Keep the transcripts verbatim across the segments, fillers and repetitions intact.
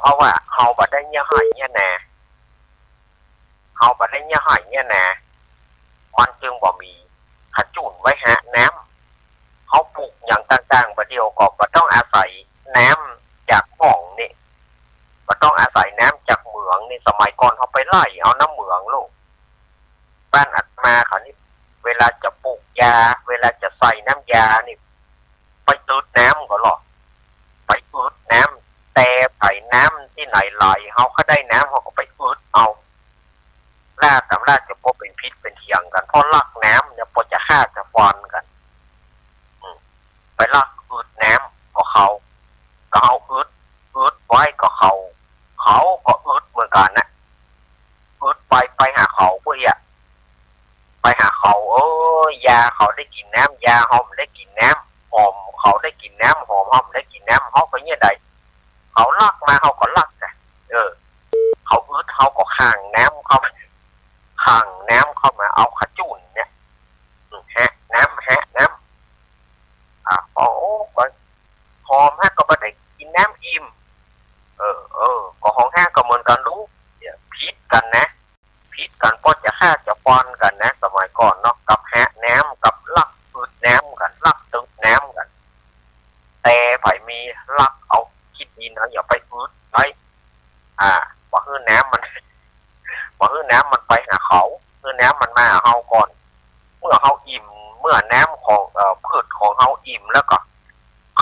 เพราะว่าเฮาบ่ได้เยียะไฮ่เยียะนา เฮาบ่ได้เยียะไฮ่เยียะนา มันจึงบ่มีขจุ้นไว้หาน้ำ เฮาปลูกหยังต่างๆ บ่าเดี่ยวก็บ่ต้องอาศัยน้ำจากฮ่องนี่ บ่ต้องอาศัยน้ำจากเหมืองนี่ สมัยก่อนเฮาไปไหล่เอาน้ำเหมืองลูก บ้านอาตมาเขานี่ เวลาจะปลูกยา เวลาจะใส่น้ำยานี่ ไปตึ๊ดน้ำก่อหลอ ไปอึดน้ำ แต่ใผน้ำตี้ไหนไหล เฮาก็ได้น้ำ เฮาก็ไปอึดเอา ล้าต๋ำล้าจะบ่เป๋นพิษเป๋นเถียงกั๋น เพราะลักน้ำเนี่ย ปอจะฆ่าจะฟันกั๋น อืม ไปลักอึดน้ำก่อเขา ก็เฮาอึด อึดไว้ก่อเขา เขาก็อึดเหมือนกั๋นนะ อึดไป ไปหาเขาปุ้ยอะ ไปหาเขา เออ ยาเขาได้กิ๋นน้ำ ยาเฮาบ่ได้กิ๋นน้ำ หอมเขาได้กิ๋นน้ำ หอมเฮาบ่ได้กิ๋นน้ำ เฮาก็เยียะใด เขาลักมา เฮาก็ลักนะ เออ เขาอึด เฮาก็ขังน้ำเข้ามา ขังน้ำเข้ามา เอาขจุ้นเนี่ย อืม หาน้ำ หาน้ำ อ่ะ โอ้ ก็หอมฮะ ก็บ่ได้กิ๋นน้ำอิ่ม เออ เออ ก็ของฮะก็เหมือนกั๋นลูก เนี่ย ผิดกั๋นนะ ผิดกั๋น ปอจะฆ่าจะฟันกั๋นนะ สมัยก่อนเนาะ กับหาน้ำ กับลักอึดน้ำกั๋น ลักตึ๊ดน้ำกั๋น แต่ใผมีลักเอาขี้ดินเอาหยังไปอึดไว้ อ่า บ่หื้อน้ำมัน บ่หื้อน้ำมันไปหาเขา หื้อน้ำมันมาหาเฮาก่อน เมื่อเฮาอิ่ม เมื่อน้ำของ เอ่อ พืชของเฮาอิ่มแล้วก็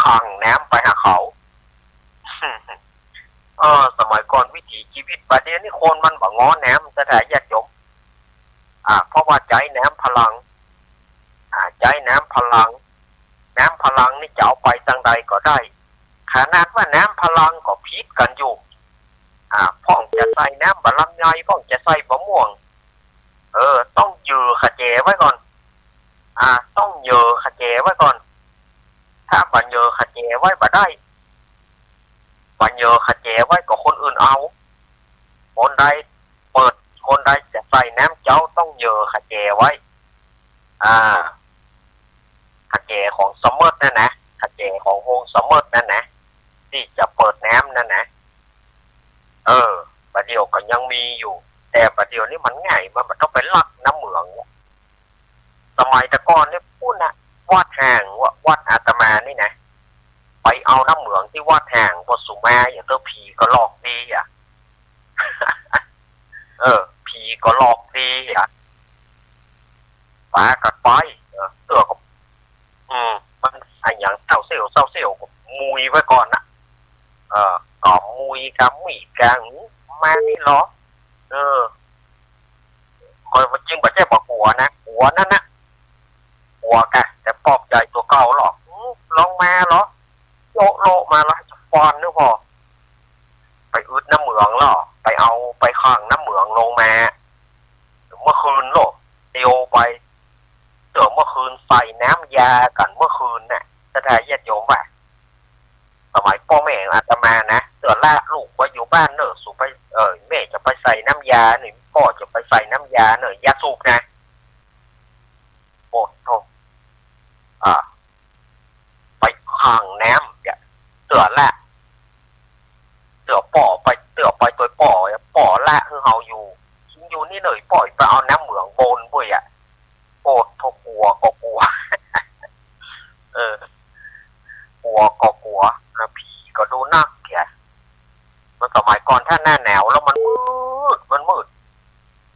ขังน้ำไปหาเขา เออ สมัยก่อนวิถีชีวิต บ่าเดี่ยวนี้คนมันบ่ง้อน้ำ ศรัทธาญาติโยม อ่า เพราะว่าใจ๊น้ำพลัง อ่า ใจ๊น้ำพลัง น้ำพลังนี่จะเอาไปตางใดก็ได้ ขนาดว่าน้ำพลังก็ผิดกั๋นอยู่ อ่า พ่องจะใส่น้ำบ่าลำไย พ่องจะใส่บ่าม่วง เออ ต้องเหยื่อขะแจไว้ก่อน อ่า ต้องเหยื่อขะแจไว้ก่อน ถ้าบ่เหยื่อขะแจไว้บ่ได้ บ่เหยื่อขะแจไว้ก็คนอื่นเอา คนใดเปิด คนใดจะใส่น้ำเจ้าต้องเหยื่อขะแจไว้ อ่า ขะแจของเสมิดนั่นนะ ขะแจของโฮงเสมิดนั่นนะ ตี้จะเปิดน้ำนั่นนะ เออ บ่าเดี่ยวก็ยังมีอยู่ แต่บ่าเดี่ยวนี้มันง่าย มันบ่ต้องไปลักน้ำเหมือง สมัยแต่ก่อนนี่ปู้นน่ะ วัดห่าง วัด วัดอาตมานี่นะ ไปเอาน้ำเหมืองตี้วัดห่าง ปอสุมาอย่างเตื้อผีก็หลอกดีอะ เออ ผีก็หลอกดีอะ ปากั๋นไป เออ เตื้อก็ อืม มันอะหยังเศร้าเสี้ยว เศร้าเสี้ยวก็มุยไว้ก่อนนะ เออ ก็มุยกะมีกะ หือ มานี่เหรอ เออ ข้อยว่าจริงบ่ใจ้บ่กั๋วนะ กั๋วนั่นนะ กั๋วกะ แต่ปอบใหญ่ตั๋วเก่าหรอก หือ ลงมาเหรอ โยะโละมาเหรอ จะฟันเน่อพ่อ ไปอึดน้ำเหมืองเหรอ ไปเอา ไปขังน้ำเหมืองลงมา เมื่อคืนโลก เตียวไป เตื้อเมื่อคืนใส่น้ำยากั๋นเมื่อคืนน่ะ ศรัทธาญาติโยมว่า สมัยป้อแม่อาตมานะ เตื้อละลูกไว้อยู่บ้านเน่อ สูไป เอ่อ แม่จะไปใส่น้ำยานี่ ป้อจะไปใส่น้ำยาเน่อ ยาสูบนะ โอ้โธ่ อ่า ไปขังน้ำเนี่ย เตื้อละ เตื้อป้อไป เตื้อไปตวยป้อ ป้อละหื้อเฮาอยู่ อยู่นี่เน่อ ป้อไปเอาน้ำเหมืองบนปุ้ยอะ โอ้โธ่ กั๋วก็กั๋ว เออ กั๋วก็กั๋ว นะ ผีก็ดูนักแก มันสมัยก่อนถ้าหน้าหนาวแล้วมันมืด มันมืด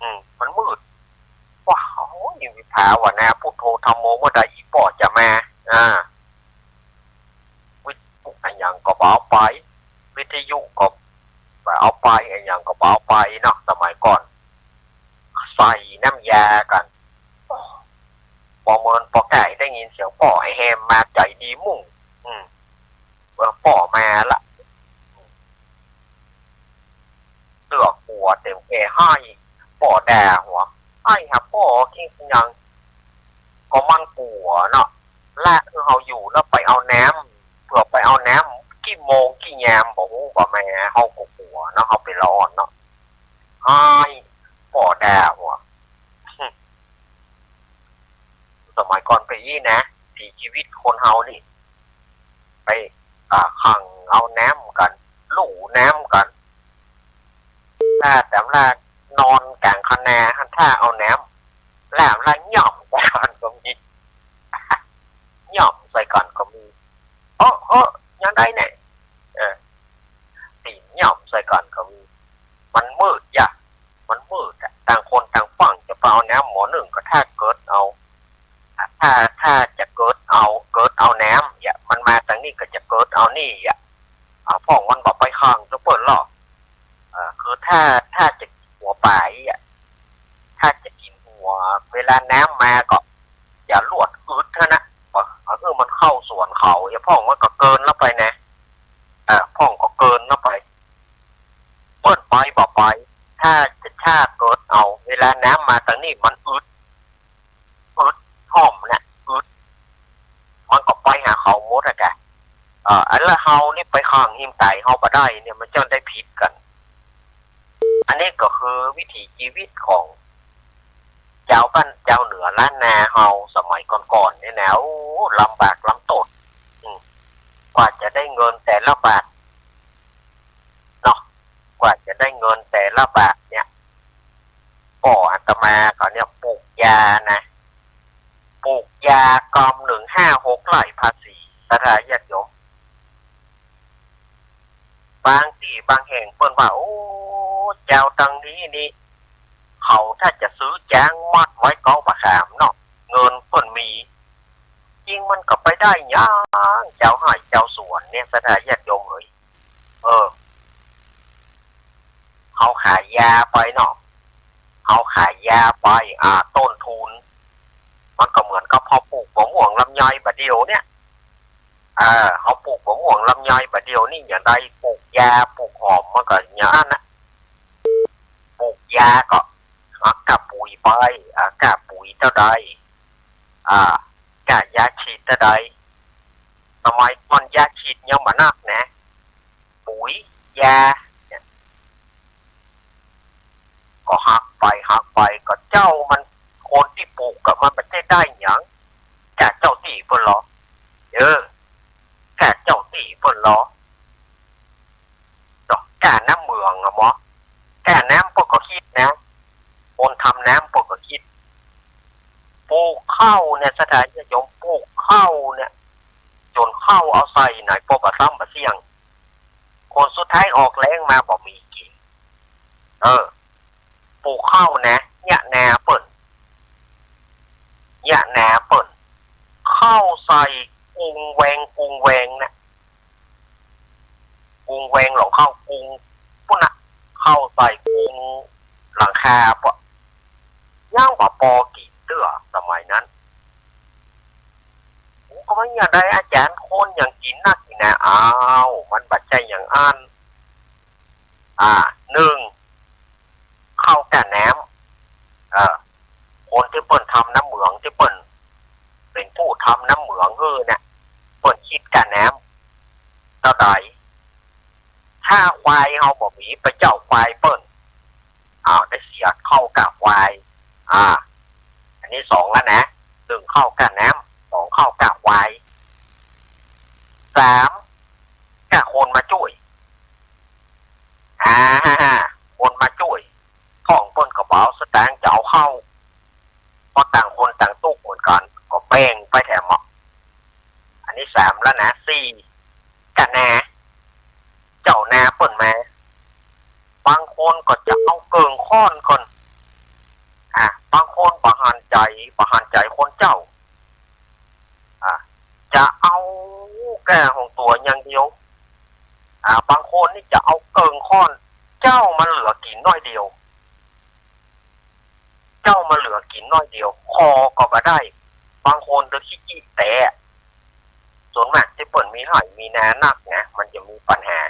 อืม มันมืด ว้าว นี่ภาวนาพุทโธธัมโมเมื่อใดอีป้อจะมา อ่า วิทยุอะหยังก็บ่เอาไป วิทยุก็บ่เอาไป อะหยังก็บ่เอาไปเนาะ สมัยก่อน ใส่น้ำยากั๋น ปอเมินปอก่ายได้ยินเสียงป้อไอ้แฮมมา ใจ๋ดีมุ่ง อืม เออ ป้อมาละ เตื้อกั๋วเต็มแก่ ไห้ ป้อด่าหัว ไห้หาป้อ กึ๊ดหยัง ก็มันกั๋วเนาะ ละหื้อเฮาอยู่แล้วไปเอาน้ำ เตื้อไปเอาน้ำ กี่โมงกี่ยามบ่ฮู้ บ่แม่ เฮาก็กั๋วเนาะ เฮาเป๋นละอ่อนเนาะ ไห้ ป้อด่าหัว สมัยก่อนเป๋นอี้นะ วิถีชีวิตคนเฮานี่ ไป อ่า ขังเอาน้ำกั๋น ลู่น้ำกั๋น กิดเอานี่อะ อ่า พ่องมันบ่ไปข้างเจ้าเปิ้นหรอก อ่า คือถ้า ถ้าจะกิ๋นหัวป๋าอี้อะ ถ้าจะกิ๋นหัว เวลาน้ำมาก็ อย่าลวดอึดเท่านั้น ว่า เอาหื้อมันเข้าสวนเขา อย่าพ่องมันก็เกินแล้วไปนะ อ่า พ่องก็เกินแล้วไป เปิ้นไปบ่ไป ถ้าจะ ถ้าเกิดเอา เวลาน้ำมาตางนี้มันอึด อึด ห้อมเนี่ย อึด มันก็ไปหาเขาหมดอะกะ เอ่อ อันละเฮานี่ไปข้างหิมไตเฮาบ่ได้เนี่ย มันจ้องได้ผิดกั๋น อันนี้ก็คือวิถีชีวิตของจาวบ้านจาวเหนือล้านนาเฮาสมัยก่อนๆ เนี่ยนะ โอ้ ลำบากลำต้น อืม กว่าจะได้เงินแต่ละบาท เนาะ กว่าจะได้เงินแต่ละบาทเนี่ย ก็อาตมาเขาเนี่ยปลูกยานะ ปลูกยากอมหนึ่งห้าหกไร่ภาษี ศรัทธาญาติโยม บางตี้บางแห่งเปิ้นว่า โอ้ จาวตังนี้นี่ เขาถ้าจะซื้อจ๊างมัดไว้เก๊าบ่าขามเนาะ เงินเปิ้นมี จริงมันก็ไปได้หยัง จาวไฮ่จาวสวนเนี่ย ศรัทธาญาติโยมเอ๋ย เออ เฮาขายยาไปเนาะ เฮาขายยาไป อ่า ต้นทุน มันก็เหมือนกับเฮาปลูกบ่าม่วงลำไยบ่าเดี่ยวเนี่ย เออ เฮาปลูกบ่าม่วงลำไยบ่าเดี่ยวนี่ อย่างใดปลูกยาปลูกหอมมันก็อย่างอั้นนะ ปลูกยาก็ อ่า ก้าปุ๋ยไป อ่า ก้าปุ๋ยเต้าใด อ่า ก้ายาฉีดเต้าใด สมัยก่อนยาฉีดยังบ่นักนะ ปุ๋ย ยา เนี่ย ก็หักไป หักไป ก็เจ้ามัน คนตี้ปลูกก็มันบ่ได้ได้หยัง ก้าเจ้าตี้เปิ้นลอ เออ ก้าเจ้าตี้เปิ้นลอ ดอกก้าน้ำเหมืองอะหมอ ก้าน้ำเปิ้นก็คิดนะ คนทำน้ำเปิ้นก็คิด ปลูกข้าวเนี่ย ศรัทธาญาติโยม ปลูกข้าวเนี่ย จ๋นข้าวเอาใส่ไหนเปิ้นบ่ซ้ำบ่เสี้ยง ผลสุดท้ายออกแล้งมาบ่มีกิ๋น เออ ปลูกข้าวนะ เยียะนาเปิ้น เยียะนาเปิ้น ข้าวใส่กุงแวง กุงแวงนะ กุงแวงหลองข้าวกุงปุ้นนะ ข้าวใส่กุงหลังคาปะ ยังบ่ปอกิ๋นเตื้อสมัยนั้น โอ้ ก็มันอย่างใดอาจ๋ารย์ คนหยังกิ๋นนักกิ๋นหนา อ้าว มันบ่ใจ้อย่างอั้น อ่า นึ่ง ข้าวก้าน้ำ เออ คนตี้เปิ้นทำน้ำเหมือง ตี้เปิ้นเป๋นผู้ทำน้ำเหมืองหื้อเนี่ย เปิ้นคิดก้าน้ำเต้าใด ถ้าควายเฮาบ่มี ไปเจ้าควายเปิ้น อ้าว ได้เสียข้าวก้าควาย อ่า อันนี้สองแล้วนะ นึ่งข้าวก้าน้ำ สองข้าวก้าควาย สาม ก้าคนมาจ้วย อ่า คนมาจ้วย ท้องเปิ้นก็บ่เอาสตางค์จะเอาข้าว เพราะต่างคนต่างตุ๊กเหมือนกั๋น ก็แบ่งไปแถมเนาะ อันนี้สามแล้วนะ สี่ ก้านา เจ้านาเปิ้นมา บางคนก็จะเอาเกิ่งค้อนก่อน อ่ะ บางคนบ่หันใจ๋ บ่หันใจ๋คนเจ้า อ่ะ จะเอาก้าของตั๋วอย่างเดียว อ่ะ บางคนนี่จะเอาเกิ่งค้อน เจ้ามันเหลือกิ๋นน้อยเดียว เจ้ามันเหลือกิ๋นน้อยเดียว ขอก็บ่ได้ บางคนก็ขี้จี้แต๊ ส่วนมากตี้เปิ้นมีไฮ่มีนานักนะ มันจะมีปัญหา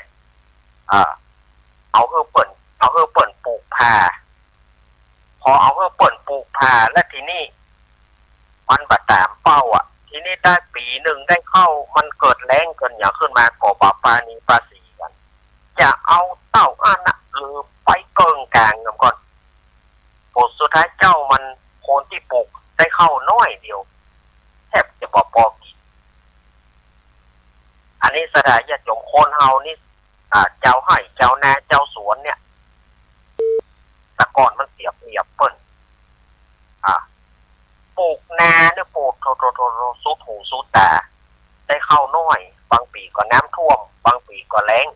อ่า เอาหื้อเปิ้น เอาหื้อเปิ้นปลูกผ่า พอเอาหื้อเปิ้นปลูกผ่าแล้วทีนี้ มันบ่ต๋ามเป้าอะ ทีนี้ได้ปี๋นึ่งได้ข้าว มันเกิดแล้งเกิดหยังขึ้นมาก็บ่ปราณีปราศีกั๋น จะเอาเต้าอั้นน่ะ หรือไปเกิ่งก๋างนำก่อน ผลสุดท้ายเจ้ามัน คนตี้ปลูกได้ข้าวน้อยเดียว แทบจะบ่ปอกิ๋น อันนี้ศรัทธาญาติโยม คนเฮานี่ อ่า จาวไฮ่ จาวนา จาวสวนเนี่ย แต่ก่อนมันเสียเปรียบเปิ้น อ่า ปลูกนาเนี่ยปลูกโถๆๆๆ สุดหูสุดต๋า ได้ข้าวน้อย บางปี๋ก็น้ำท่วม บางปี๋ก็แล้ง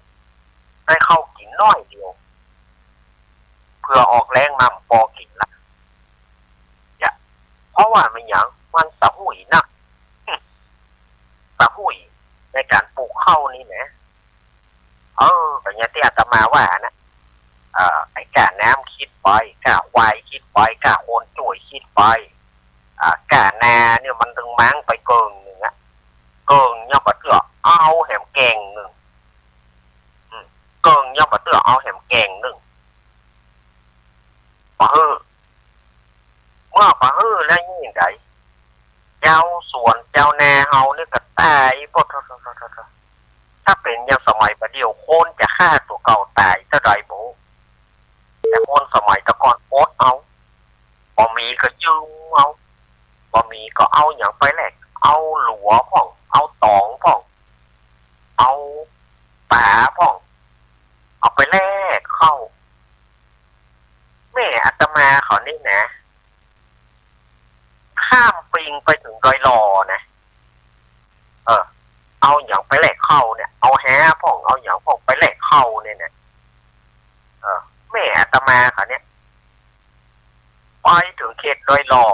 ได้ข้าวกิ๋นน้อยเดียว เผื่อออกแล้งมาบ่ปอกิ๋นละ เนี่ย เพราะว่ามันหยัง มันสะหุ้ยนัก สะหุ้ย ใน ในก๋านปลูกข้าวนี่นะ เออ ก็อย่างตี้อาตมาว่านะ เอ่อ ไอ้ก้าน้ำกึ๊ดไป ก้าควายกึ๊ดไป ก้าคนจ้วยกึ๊ดไป อ่า ก้านาเนี่ยมันตึงหมางไปเกิ่งนึ่งอะ เกิ่งยังบ่เตื้อเอาแหมแก่งนึ่ง อืม เกิ่งยังบ่เตื้อเอาแหมแก่งนึ่ง บ่หื้อ เมื่อบ่หื้อแล้วยังไง เจ้าสวนเจ้านาเฮานี่ก็ต๋ายโพด ถ้าเป๋นอย่างสมัยบ่าเดี่ยวคนจะฆ่าตั๋วเก่าต๋ายเต้าใดบ่ แต่คนสมัยตะก่อนอดเอา บ่มีก็ยืมเอา บ่มีก็เอาหยังไปแลก เอาหลัวพ่อง เอาตองพ่อง เอาป๋าพ่อง เอาไปแลกข้าว แม่อาตมาเขานี่นะ ข้ามปิงไปเถิงดอยหล่อนะ เออ เอาหยังไปแลกข้าวเนี่ย เอาแหพ่อง เอาหยังพ่องไปแลกข้าวเนี่ยนะ เออ แม่อาตมาเขาเนี่ย ไปเถิงเขตดอยหล่อ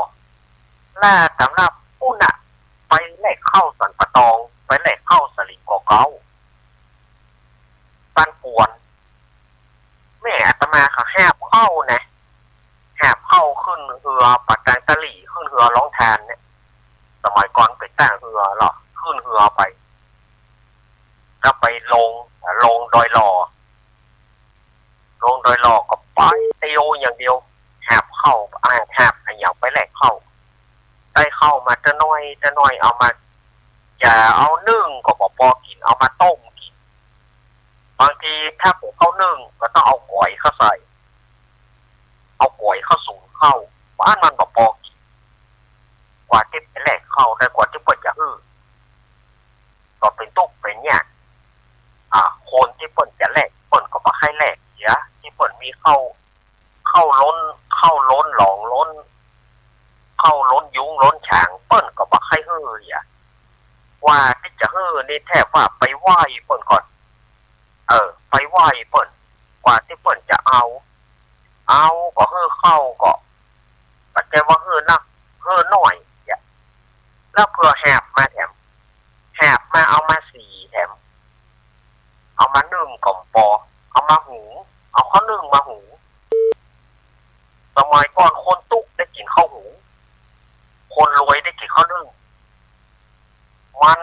ล่าสำหรับปุ้นน่ะ ไปแลกข้าวสันป่าตอง ไปแลกข้าวสาลีก่อเก๊า บ้านกวน แม่อาตมาเขาหาบข้าวนะ หาบข้าวขึ้นเฮือไปตางตะหลิ่ง ขึ้นเฮือลองทานเนี่ย สมัยก่อนเป๋นต้างเฮือเนาะ ขึ้นเฮือไป ก็ไปลง ลงดอยหล่อ ลงดอยหล่อก็ไปเตียวอย่างเดียว หาบข้าว อ่า หาบอะหยังไปแลกข้าว ได้ข้าวมาตะน้อยตะน้อย เอามา จะเอานึ่งก็บ่ปอกิ๋น เอามาต้มกิ๋น บางทีถ้าหุงข้าวนึ่งก็ต้องเอาก๋วยเข้าใส่ เอาก๋วยเข้าสูนข้าว บ้านมันบ่ปอกิ๋น กว่าตี้ไปแลกข้าวได้ กว่าตี้เปิ้นจะหื้อ ก็เป๋นตุ๊กข์เป๋นยาก อ่า คนตี้เปิ้นจะแลก เปิ้นก็บ่ใค่แลกเสีย ตี้เปิ้นมีข้าว ข้าวล้น ข้าวล้นหลองล้น ข้าวล้นยุ้งล้นฉาง เปิ้นก็บ่ใค่หื้อเสีย กว่าตี้จะหื้อนี่แทบว่าไปไหว้เปิ้นก่อน เออ ไปไหว้เปิ้น กว่าตี้เปิ้นจะเอา เอาก็หื้อข้าวก็ บ่ใจ้ว่าหื้อนัก หื้อน้อยเนี่ย แล้วเปื้อหาบมาแถม หาบมาเอามาสีแถม เอามานึ่งก็บ่ปอ เอามาหุง เอาข้าวนึ่งมาหุง สมัยก่อนคนตุ๊กข์ได้กิ๋นข้าวหุง คนรวยได้กิ๋นข้าวนึ่ง มัน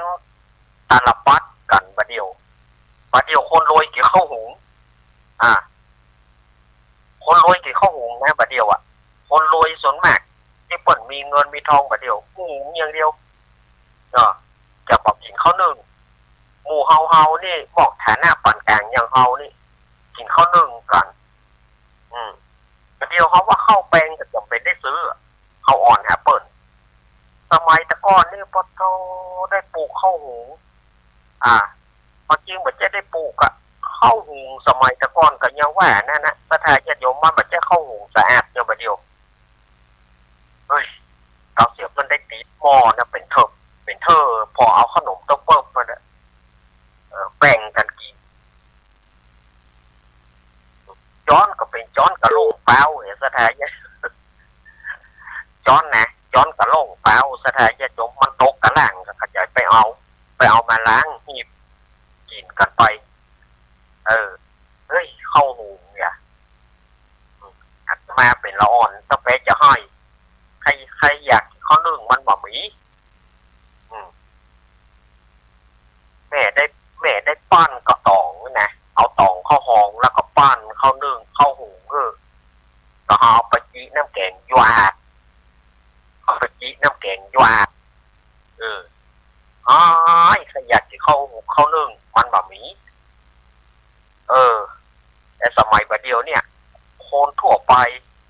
ตาลปัตรกั๋นบ่าเดี่ยว บ่าเดี่ยวคนรวยกิ๋นข้าวหุง อ่า คนรวยกิ๋นข้าวหุงนะบ่าเดี่ยวอะ คนรวยส่วนมากตี้เปิ้นมีเงินมีทองบ่าเดี่ยว หุงอย่างเดียว เนาะ จะบ่กิ๋นข้าวนึ่ง หมู่เฮาเฮานี่ หมวกฐานะปานก๋างอย่างเฮานี่ กิ๋นข้าวนึ่งกั๋น อืม บ่าเดี่ยวเฮาว่าข้าวแปงก็จ๋ำเป๋นได้ซื้อ ข้าวอ่อนหาเปิ้น สมัยตะก่อนนี่ปะโธ่ ได้ปลูกข้าวหุง อ่า ความจริงบ่ใจ้ได้ปลูกอะ ข้าวหุงสมัยตะก่อนก็ยังว่านั่นนะ ศรัทธาญาติโยม มันบ่ใจ้ข้าวหุงสะอาดอย่างบ่าเดี่ยว เฮ้ย เก่าเสียเปิ้นได้ตี๋หม้อนะ เป๋นเถิบ เป๋นเถิบ ปอเอาขนมเต้าเปิ้มมาเนี่ย เออ แบ่งกั๋นกิ๋น จ๊อนก็เป๋นจ๊อนกะล่งเปล่าเนี่ย ศรัทธาญาติ จ๊อนนะ จ๊อนกะล่งเปล่า ศรัทธาญาติโยม มันตกก้างล่าง ก็เข้าใจ๋ไปเอา ไปเอามาล้างหีบกิ๋นกั๋นไป เออ เฮ้ย ข้าวหุงเนี่ย อืม อาตมาเป๋นละอ่อน ต้องไปจะห้อย ใค่ ใค่อยากข้าวนึ่งมันบ่มี อืม แม่ได้ แม่ได้ปั้นกะต๋องนะ เอาต๋องเข้าฮอง แล้วก็ปั้นข้าวนึ่ง ข้าวหุง เออ ก็เอาไปจี๊น้ำแก๋งหยวาด เอาไปจี๊น้ำแก๋งหยวาด เออ อ้าย ใค่อยากกิ๋นข้าวหุงข้าวนึ่ง มันบ่มี เออ แต่สมัยบ่าเดี่ยวเนี่ย คนทั่วไป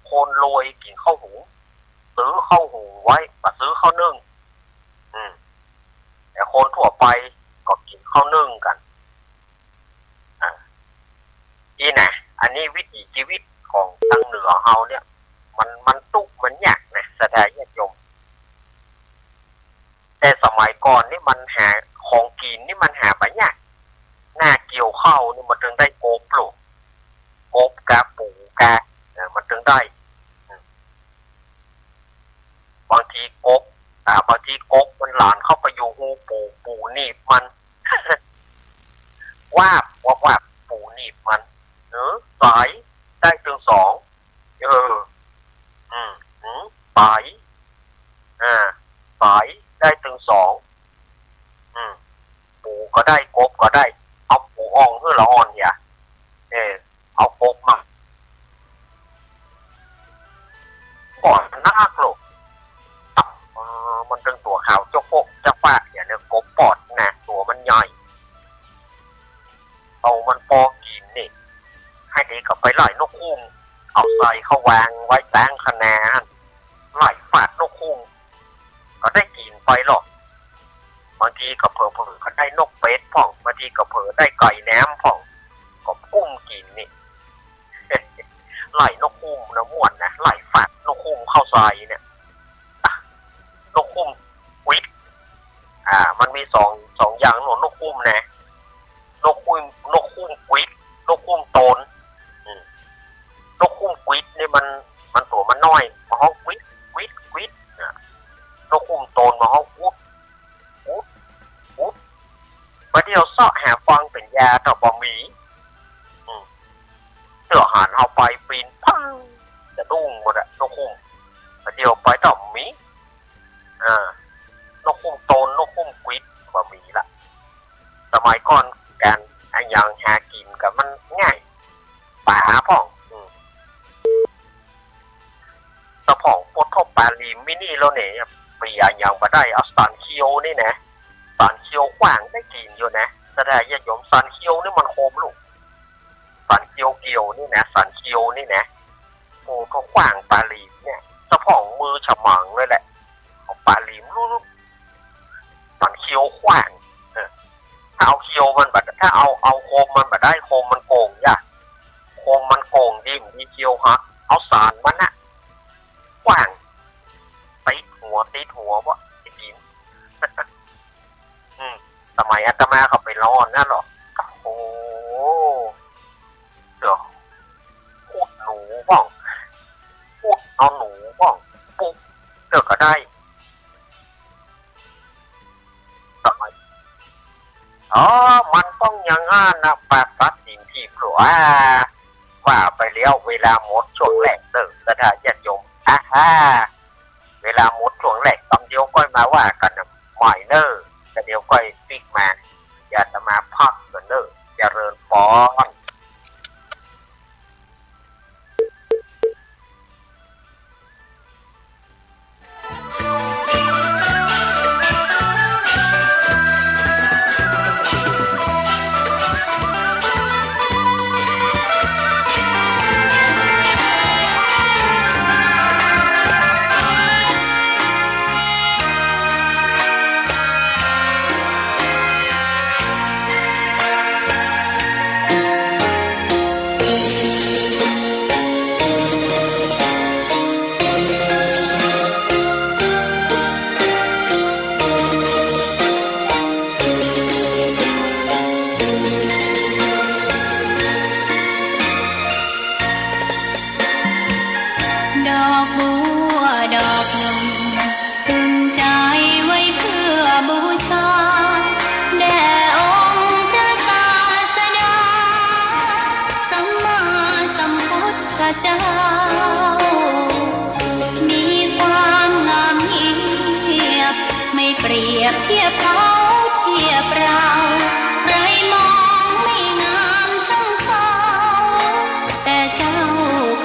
คนรวยกิ๋นข้าวหุง ซื้อข้าวหุงไว้ บ่ซื้อข้าวนึ่ง อืม แต่คนทั่วไปก็กิ๋นข้าวนึ่งกั๋น อ่า นี่นะ อันนี้วิถีชีวิตของตางเหนือเฮาเนี่ย มัน มันตุ๊กข์มันยากนะ ศรัทธาญาติโยม แต่สมัยก่อนนี่มันหา ของกิ๋นนี่มันหาบ่ยาก หน้าเกี่ยวข้าวนี่มันตึงได้กบลูก กบกา ปู๋กา เออ มันตึงได้ อืม บางทีกบ อ่า บางทีกบมันหลานเข้าไปอยู่ฮูปู๋ ปู๋หนีบมัน สายได้ตึงสอง เออ อืม อืม สาย อ่า สายได้ตึงสอง อืม ปูก็ได้ กบก็ได้ เอาปูอ่องหื้อละอ่อนเหีย เออ เอากบมา ปอดมันนักลูก เออ มันตึงตั๋วขาวจ๊กโป๊กจ๊กป๊ากเหีย เนี่ย กบปอดนะ ตั๋วมันใหญ่ เอามันปอกิ๋นนี่ หายดีก็ไปไล่นกฮูก เอาใส่เข้าวางไว้ตางคะนา ไล่ฟาดนกฮูก ก็ได้กิ๋นไปหรอก บางทีก็เผลอๆ ก็ได้นกเป็ดพ่อง บางทีก็เผลอได้ไก่แหนมพ่อง ก็กุ้มกิ๋นนี่ ไล่นกฮูกนะม่วนนะ ไล่ฟาดนกฮูกเข้าใส่เนี่ย อ่ะ นกฮูกกวิด อ่า มันมีสอง สองอย่างเนาะ นกฮูกนะ นกฮูก นกฮูกกวิด นกฮูกโตน อืม นกฮูกกวิดนี่มัน มันตั๋วมันน้อย มันฮ้องกวิด กวิด กวิด อ่ะ นกฮูกโตนมันฮ้องอุด อุด อุด บ่าเดี่ยวเซาะหาฟังเป๋นยาก็บ่มี อืม เตื้อหันเอาไปปีน ปัง สะดุ้งหมดอะ นกฮูก บ่าเดี่ยวไปก็บ่มี อ่า นกฮูกโตน นกฮูกกวิด บ่มีละ สมัยก่อนก๋านอะหยังหากิ๋นก็มันง่าย ป๋าพ่อง อืม สะพ่องปลดเข้าป๋าหลีมมินี่แล้วเนี่ย เปียอะหยังบ่ได้ เอาสันเขียวนี่นะ สันเขียวขว้างได้กิ๋นอยู่นะ ศรัทธาญาติโยม สันเขียวนี่มันคมลูก สันเขียวเกี่ยวนี่นะ สันเขียวนี่นะ โอ้ ก็ขว้างป๋าหลีมเนี่ย สะพ่องมือฉมังเลยแหละ เอาป๋าหลีมลูบๆ สันเขียวขว้าง เออ ถ้าเอาเขียวมันบ่ ถ้าเอา เอาคมมันบ่ได้ คมมันโก่งจ้ะ คมมันโก่งดี บ่ดีเขียวหัก เอาสันมันน่ะ ขว้าง ติดหัว ติดหัวบ่ะ ไอ้กิ๋น อืม สมัยอาตมาก็ไปลอนั่นหรอ โอ้โห เดี๋ยว ขุดหนูบ้าง ขุดเอาหนูบ้าง ปลูก เดี๋ยวก็ได้ สมัย อ๋อ มันต้องอย่างนั้นนะ ปราสาทสิงห์ทิพย์หรือว่า ว่าไปแล้ว เวลาหมดช่วงแรกเด้อ ศรัทธาญาติโยม อ่าฮะ เวลาหมดช่วงแรก ต๋อนเดี๋ยวก้อยมาว่ากั๋นนะ ใหม่เน่อ แต่เดี๋ยวก้อยปิ๊กมา อาตมาพักก่อนเน่อ เจริญพร ดอกบัวดอกหนึ่ง ตึงใจไว้เพื่อบูชา แด่องค์พระศาสดา สัมมาสัมพุทธเจ้า มีความงามเงียบ ไม่เปรียบเทียบเขาเทียบเรา ใครมองไม่งามเท่าเขา แต่เจ้า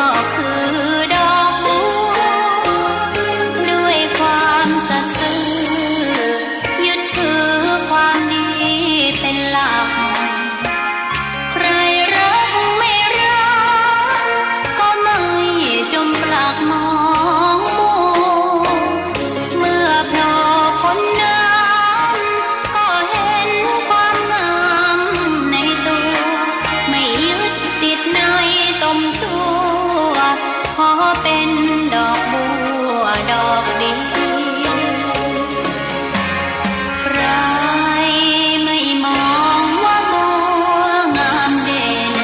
ก็คือดอกบัว ด้วยความสัตย์ซื่อ ยึดถือความดีเป็นหลัก ใครรักไม่รัก ก็ไม่จมปลักมองมัว เมื่อโผล่พ้นน้ำ ก็เห็นความงามในตัว ไม่ยึดติดในตมชั่ว ขอเป็นดอกบัวดอกเดียว ใครไม่มองว่าบัวงามเด่น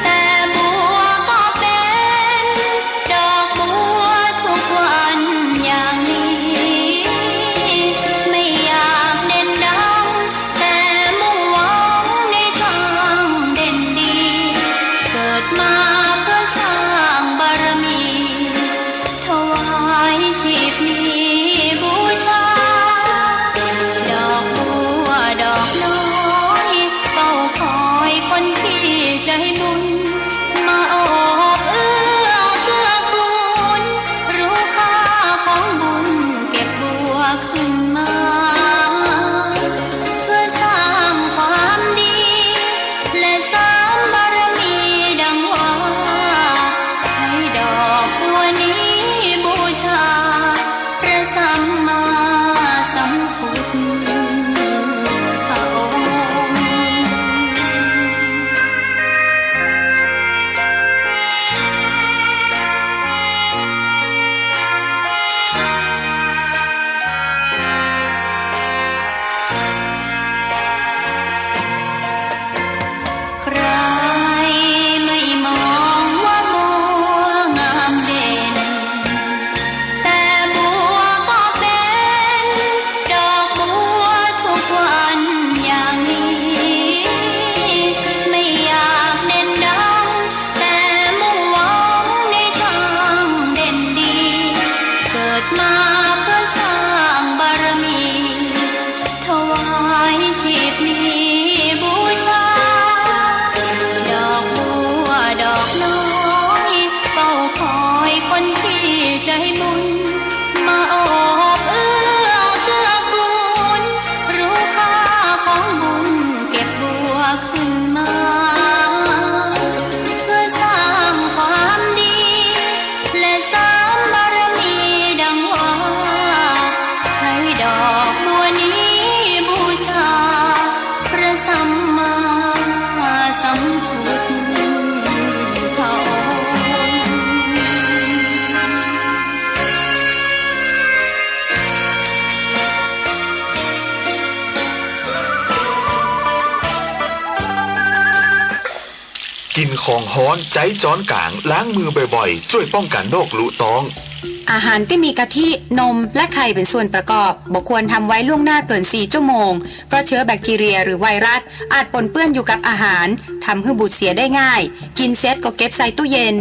แต่บัวก็เป็นดอกบัวทุกวันอย่างนี้ ไม่อยากเด่นดัง แต่มุ่งหวังในทางเด่นดี เ กิ๋นของฮ้อน ใจ๊จ๊อนก๋าง ล้างมือบ่อยๆ จ้วยป้องกั๋นโรคลุต๊อง อาหารตี้มีกะทิ นม และไข่เป๋นส่วนประกอบ บ่ควรทำไว้ล่วงหน้าเกินสี่ชั่วโมง เพราะเชื้อแบคทีเรียหรือไวรัสอาจปนเปื้อนอยู่กับอาหาร ทำหื้อบูดเสียได้ง่าย กิ๋นเสร็จก็เก็บใส่ตู้เย็น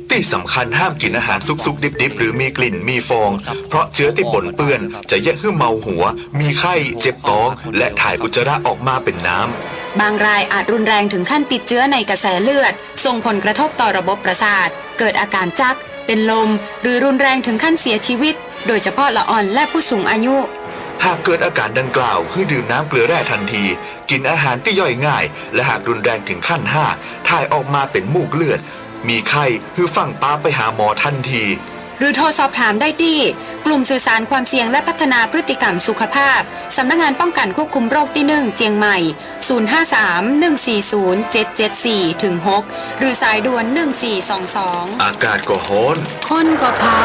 ตี้สำคัญห้ามกิ๋นอาหารสุกๆ ดิบๆ หรือมีกลิ่น มีฟอง เพราะเชื้อตี้ปนเปื้อนจะเยียะหื้อเมาหัว มีไข้ เจ็บต๊อง และถ่ายอุจจาระออกมาเป๋นน้ำ บางรายอาจรุนแรงถึงขั้นติดเชื้อในกระแสเลือด ส่งผลกระทบต่อระบบประสาท เกิดอาการจัก เป็นลม หรือรุนแรงถึงขั้นเสียชีวิต โดยเฉพาะละอ่อนและผู้สูงอายุ หากเกิดอาการดังกล่าว หื้อดื่มน้ำเกลือแร่ทันที กิ๋นอาหารตี้ย่อยง่าย และหากรุนแรงถึงขั้นห้า ถ่ายออกมาเป๋นมูกเลือด มีไข้ หื้อฟั่งปาไปหาหมอทันที หรือโทรสอบถามได้ตี้ กลุ่มสื่อสารความเสี่ยงและพัฒนาพฤติกรรมสุขภาพ สำนักงานป้องกันควบคุมโรคตี้หนึ่ง เจียงใหม่ ศูนย์ห้าสาม หนึ่งสี่ศูนย์ เจ็ดเจ็ดสี่ ถึงหก หรือสายด่วน หนึ่งสี่สองสอง อากาศก็ฮ้อน คนก็เผา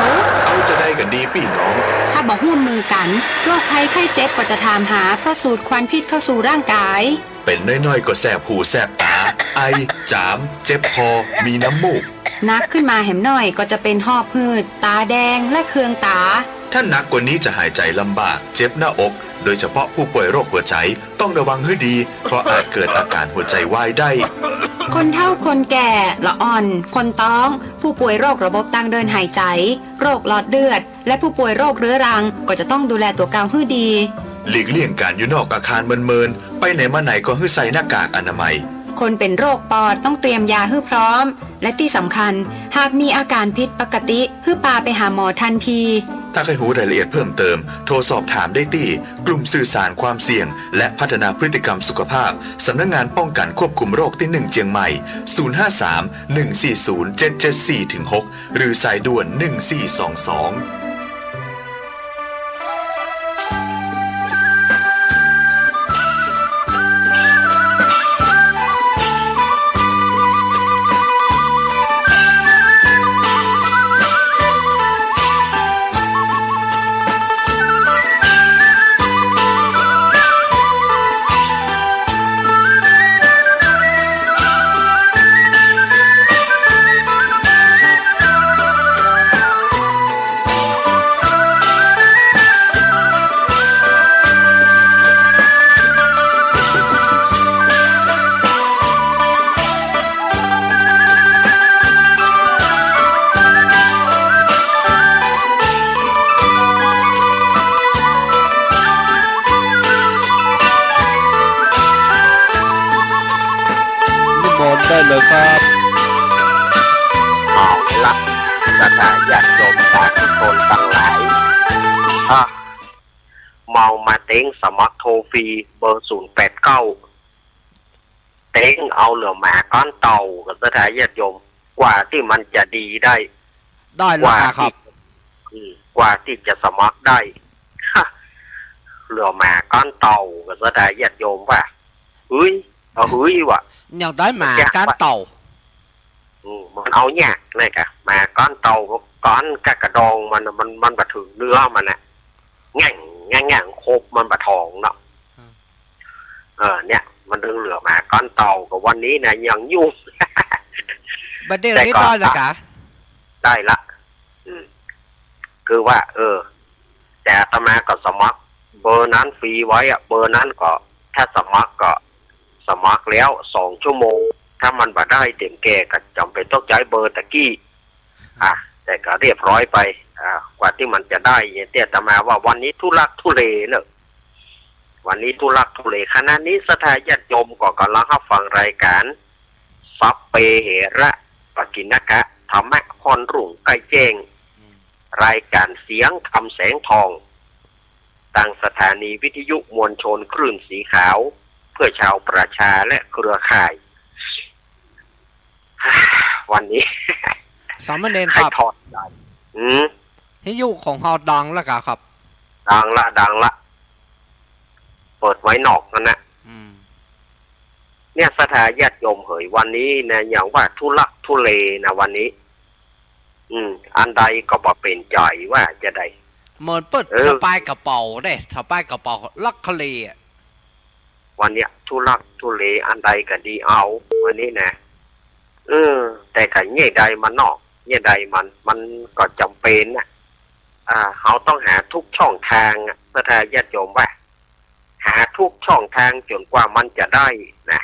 เอาจาใดกั๋นดีปี้น้อง ถ้าบ่ฮ่วมมือกั๋น โรคภัยไข้เจ็บก็จะถามหา เพราะสูดควันพิษเข้าสู่ร่างกาย เป๋นน้อยๆ ก็แสบหูแสบต๋า ไอ จาม เจ็บคอ มีน้ำมูก หนักขึ้นมาแหมหน่อยก็จะเป๋นหอบหืด ต๋าแดง และเคืองต๋า ถ้าหนักกว่านี้จะหายใจ๋ลำบาก เจ็บหน้าอก โดยเฉพาะผู้ป่วยโรคหัวใจ๋ ต้องระวังหื้อดี เพราะอาจเกิดอาการหัวใจ๋วายได้ คนเฒ่าคนแก่ ละอ่อน คนต๊อง ผู้ป่วยโรคระบบตางเดินหายใจ๋ โรคหลอดเลือด และผู้ป่วยโรคเรื้อรัง ก็จะต้องดูแลตั๋วเก่าหื้อดี หลีกเลี่ยงก๋านอยู่นอกอาคารเมินๆ ไปไหนมาไหนก็หื้อใส่หน้ากากอนามัย คนเป๋นโรคปอดต้องเตรียมยาหื้อพร้อม และตี้สำคัญ หากมีอาการผิดปกติ หื้อปาไปหาหมอทันที ถ้าใค่ฮู้รายละเอียดเพิ่มเติม โทรสอบถามได้ตี้ กลุ่มสื่อสารความเสี่ยง และพัฒนาพฤติกรรมสุขภาพ สำนักงานป้องกันควบคุมโรคตี้หนึ่งเจียงใหม่ ศูนย์ห้าสาม หนึ่งสี่ศูนย์ เจ็ดเจ็ดสี่ ถึงหก หรือสายด่วน หนึ่งสี่สองสอง นิมนต์ได้เลยครับ เอาละ ศรัทธาญาติโยมสาธุชนตังหลาย อ่ะ เฮามาเต๊งสมัครโทรฟรีเบอร์ศูนย์แปดเก้า เต๊งเอาเหลือหมาก้อนเต่าก่อศรัทธาญาติโยม กว่าตี้มันจะดีได้ ได้แล้ว กว่าตี้ ครับ อืม กว่าตี้จะสมัครได้ ฮะ เหลือหมาก้อนเต่าก่อศรัทธาญาติโยมว่า เฮ้ย เอาเฮ้ยว่ะ ยังได้หมาก้อนเต่า อืม มันเอาเนี่ย นั่นกะ หมาก้อนเต่า ก้อนกะกระดองมันน่ะ มัน มันบ่เถิงเนื้อมันน่ะ แง่ง แง่ง แง่ง ครบมันบ่ถ่องเนาะ อืม เออ เนี่ย มันเถิงเหลือหมาก้อนเต่า ก็วันนี้นะยังยุ่ง บ่ได้ แต่ก็ เรียบร้อยแล้วกะ ได้ละ อืม คือว่า เออ แต่อาตมาก็สมัครเบอร์นั้นฟรีไว้อะ เบอร์นั้นก็ ถ้าสมัครก็สมัครแล้วสองชั่วโมง ถ้ามันบ่ได้เต็มแก่ก็จ๋ำเป๋นต้องใจ๊เบอร์ตะกี้ อ่ะ แต่ก็เรียบร้อยไป อ่ะ กว่าตี้มันจะได้เนี่ย ตี้อาตมาว่าวันนี้ทุลักทุเลเนอะ วันนี้ทุลักทุเล ขณะนี้ศรัทธาญาติโยมก็ก่ำลังฮับฟังรายก๋าน สัพเพเหระปะกิณณกะ ธรรมะค่อนรุ่งใก้แจ้ง อืม รายก๋านเสียงธรรมแสงทอง ตางสถานีวิทยุมวลชนคลื่นสีขาว เพื่อชาวประชาและเครือข่าย วันนี้ สามเณรครับ ใค่ถอดใจ๋ อืม วิทยุของเฮาดังแล้วกะครับ ดังละ ดังละ เปิดไว้นอกหั้นนะ อืม เนี่ย ศรัทธาญาติโยมเหย วันนี้นะ อย่างว่าทุลักทุเลนะ วันนี้ อืม อันใดก็บ่เป๋นใจ๋ ว่าจาใด เหมือนเปิ้น เออ สะปายกระเป๋าเด้ สะปายกระเป๋าลักขะเลอะ วันเนี้ยทุลักทุเล อันใดก็ดีเอา วันนี้นะ เออ แต่ก็เยียะใดมันเนาะ เยียะใดมัน มันก็จ๋ำเป๋นน่ะ อ่า เฮาต้องหากู้ช่องตางอะ ศรัทธาญาติโยมว่า หากู้ช่องตางจ๋นกว่ามันจะได้นะ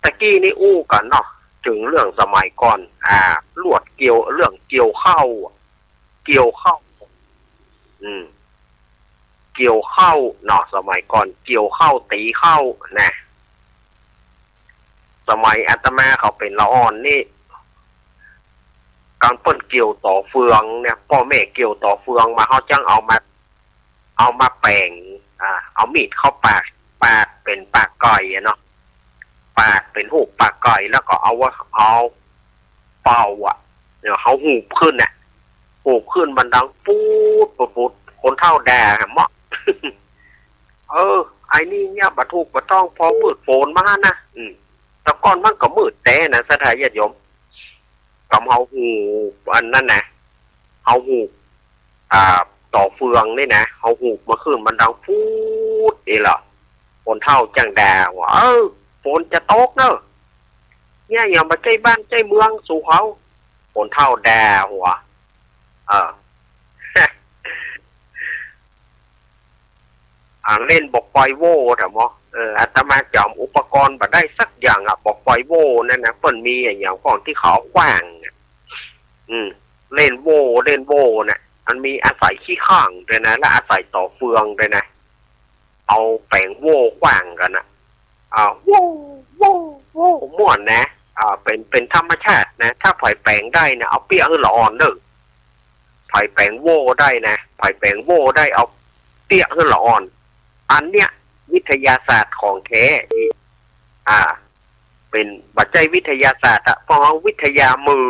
ตะกี้นี้อู้กั๋นเนาะ เถิงเรื่องสมัยก่อน อ่า ลวดเกี่ยว เรื่องเกี่ยวข้าวอะ เกี่ยวข้าว อืม เกี่ยวข้าวเนาะ สมัยก่อน เกี่ยวข้าว ตี๋ข้าวนะ สมัยอาตมาเขาเป๋นละอ่อนนี่ กั๋นเปิ้นเกี่ยวต่อเฟืองเนี่ย ป้อแม่เกี่ยวต่อเฟืองมา เฮาจั้งเอามา เอามาแป๋ง อ่า เอามีดเข้าปาด ปาดเป๋นปากก๋อยอะเนาะ ปาดเป๋นฮูปปากก๋อย แล้วก็เอาว่า เอาเป่าอะ เนี่ยเขาฮูบขึ้นน่ะ ฮูบขึ้นมันดังปู๊ดปู๊ดปู๊ด คนเฒ่าด่าแหมเนาะ เออ ไอ้นี่เนี่ยบ่ถูกบ่ต้อง ผ่อมืดโฝนมานะ อืม แต่ก่อนมันก็มืดแต๊นะ ศรัทธาญาติโยม กำเฮาฮูบอันนั้นนะ เฮาฮูบ อ่า ต่อเฟืองนี่นะ เฮาฮูบมาขึ้นมันดังปู๊ดนี่แหละ คนเฒ่าจั้งด่าว่า เออ ฝนจะตกเนอะ เนี่ยยังบ่ใจ้บ้านใจ้เมืองสูเขา คนเฒ่าด่าหัว เออ อ่า เล่นบอกปอยโว่ ถามหมอ เออ อาตมาจ๋ำอุปกรณ์บ่ได้สักอย่างอะ บอกปอยโว่นั่นนะ เปิ้นมีอะหยังก่อนตี้เขาเอาขว้างอะ อืม เล่นโว่ เล่นโว่น่ะ มันมีอาศัยขี้ข้างด้วยนะ และอาศัยต่อเฟืองด้วยนะ เอาแป๋งโว่ขว้างกั๋นน่ะ อ่า โว่ โว่ โว่ ม่วนนะ อ่า เป๋น เป๋นธรรมชาตินะ ถ้าใผแป๋งได้นะ เอาเปี้ยะหื้อละอ่อนเน่อ ใผแป๋งโว่ได้นะ ใผแป๋งโว่ได้ เอาเปี้ยะหื้อละอ่อน อันเนี้ยวิทยาศาสตร์ของแท้ อ่า เป๋น บ่ใจ้วิทยาศาสตร์อะ เพราะว่าวิทยามือ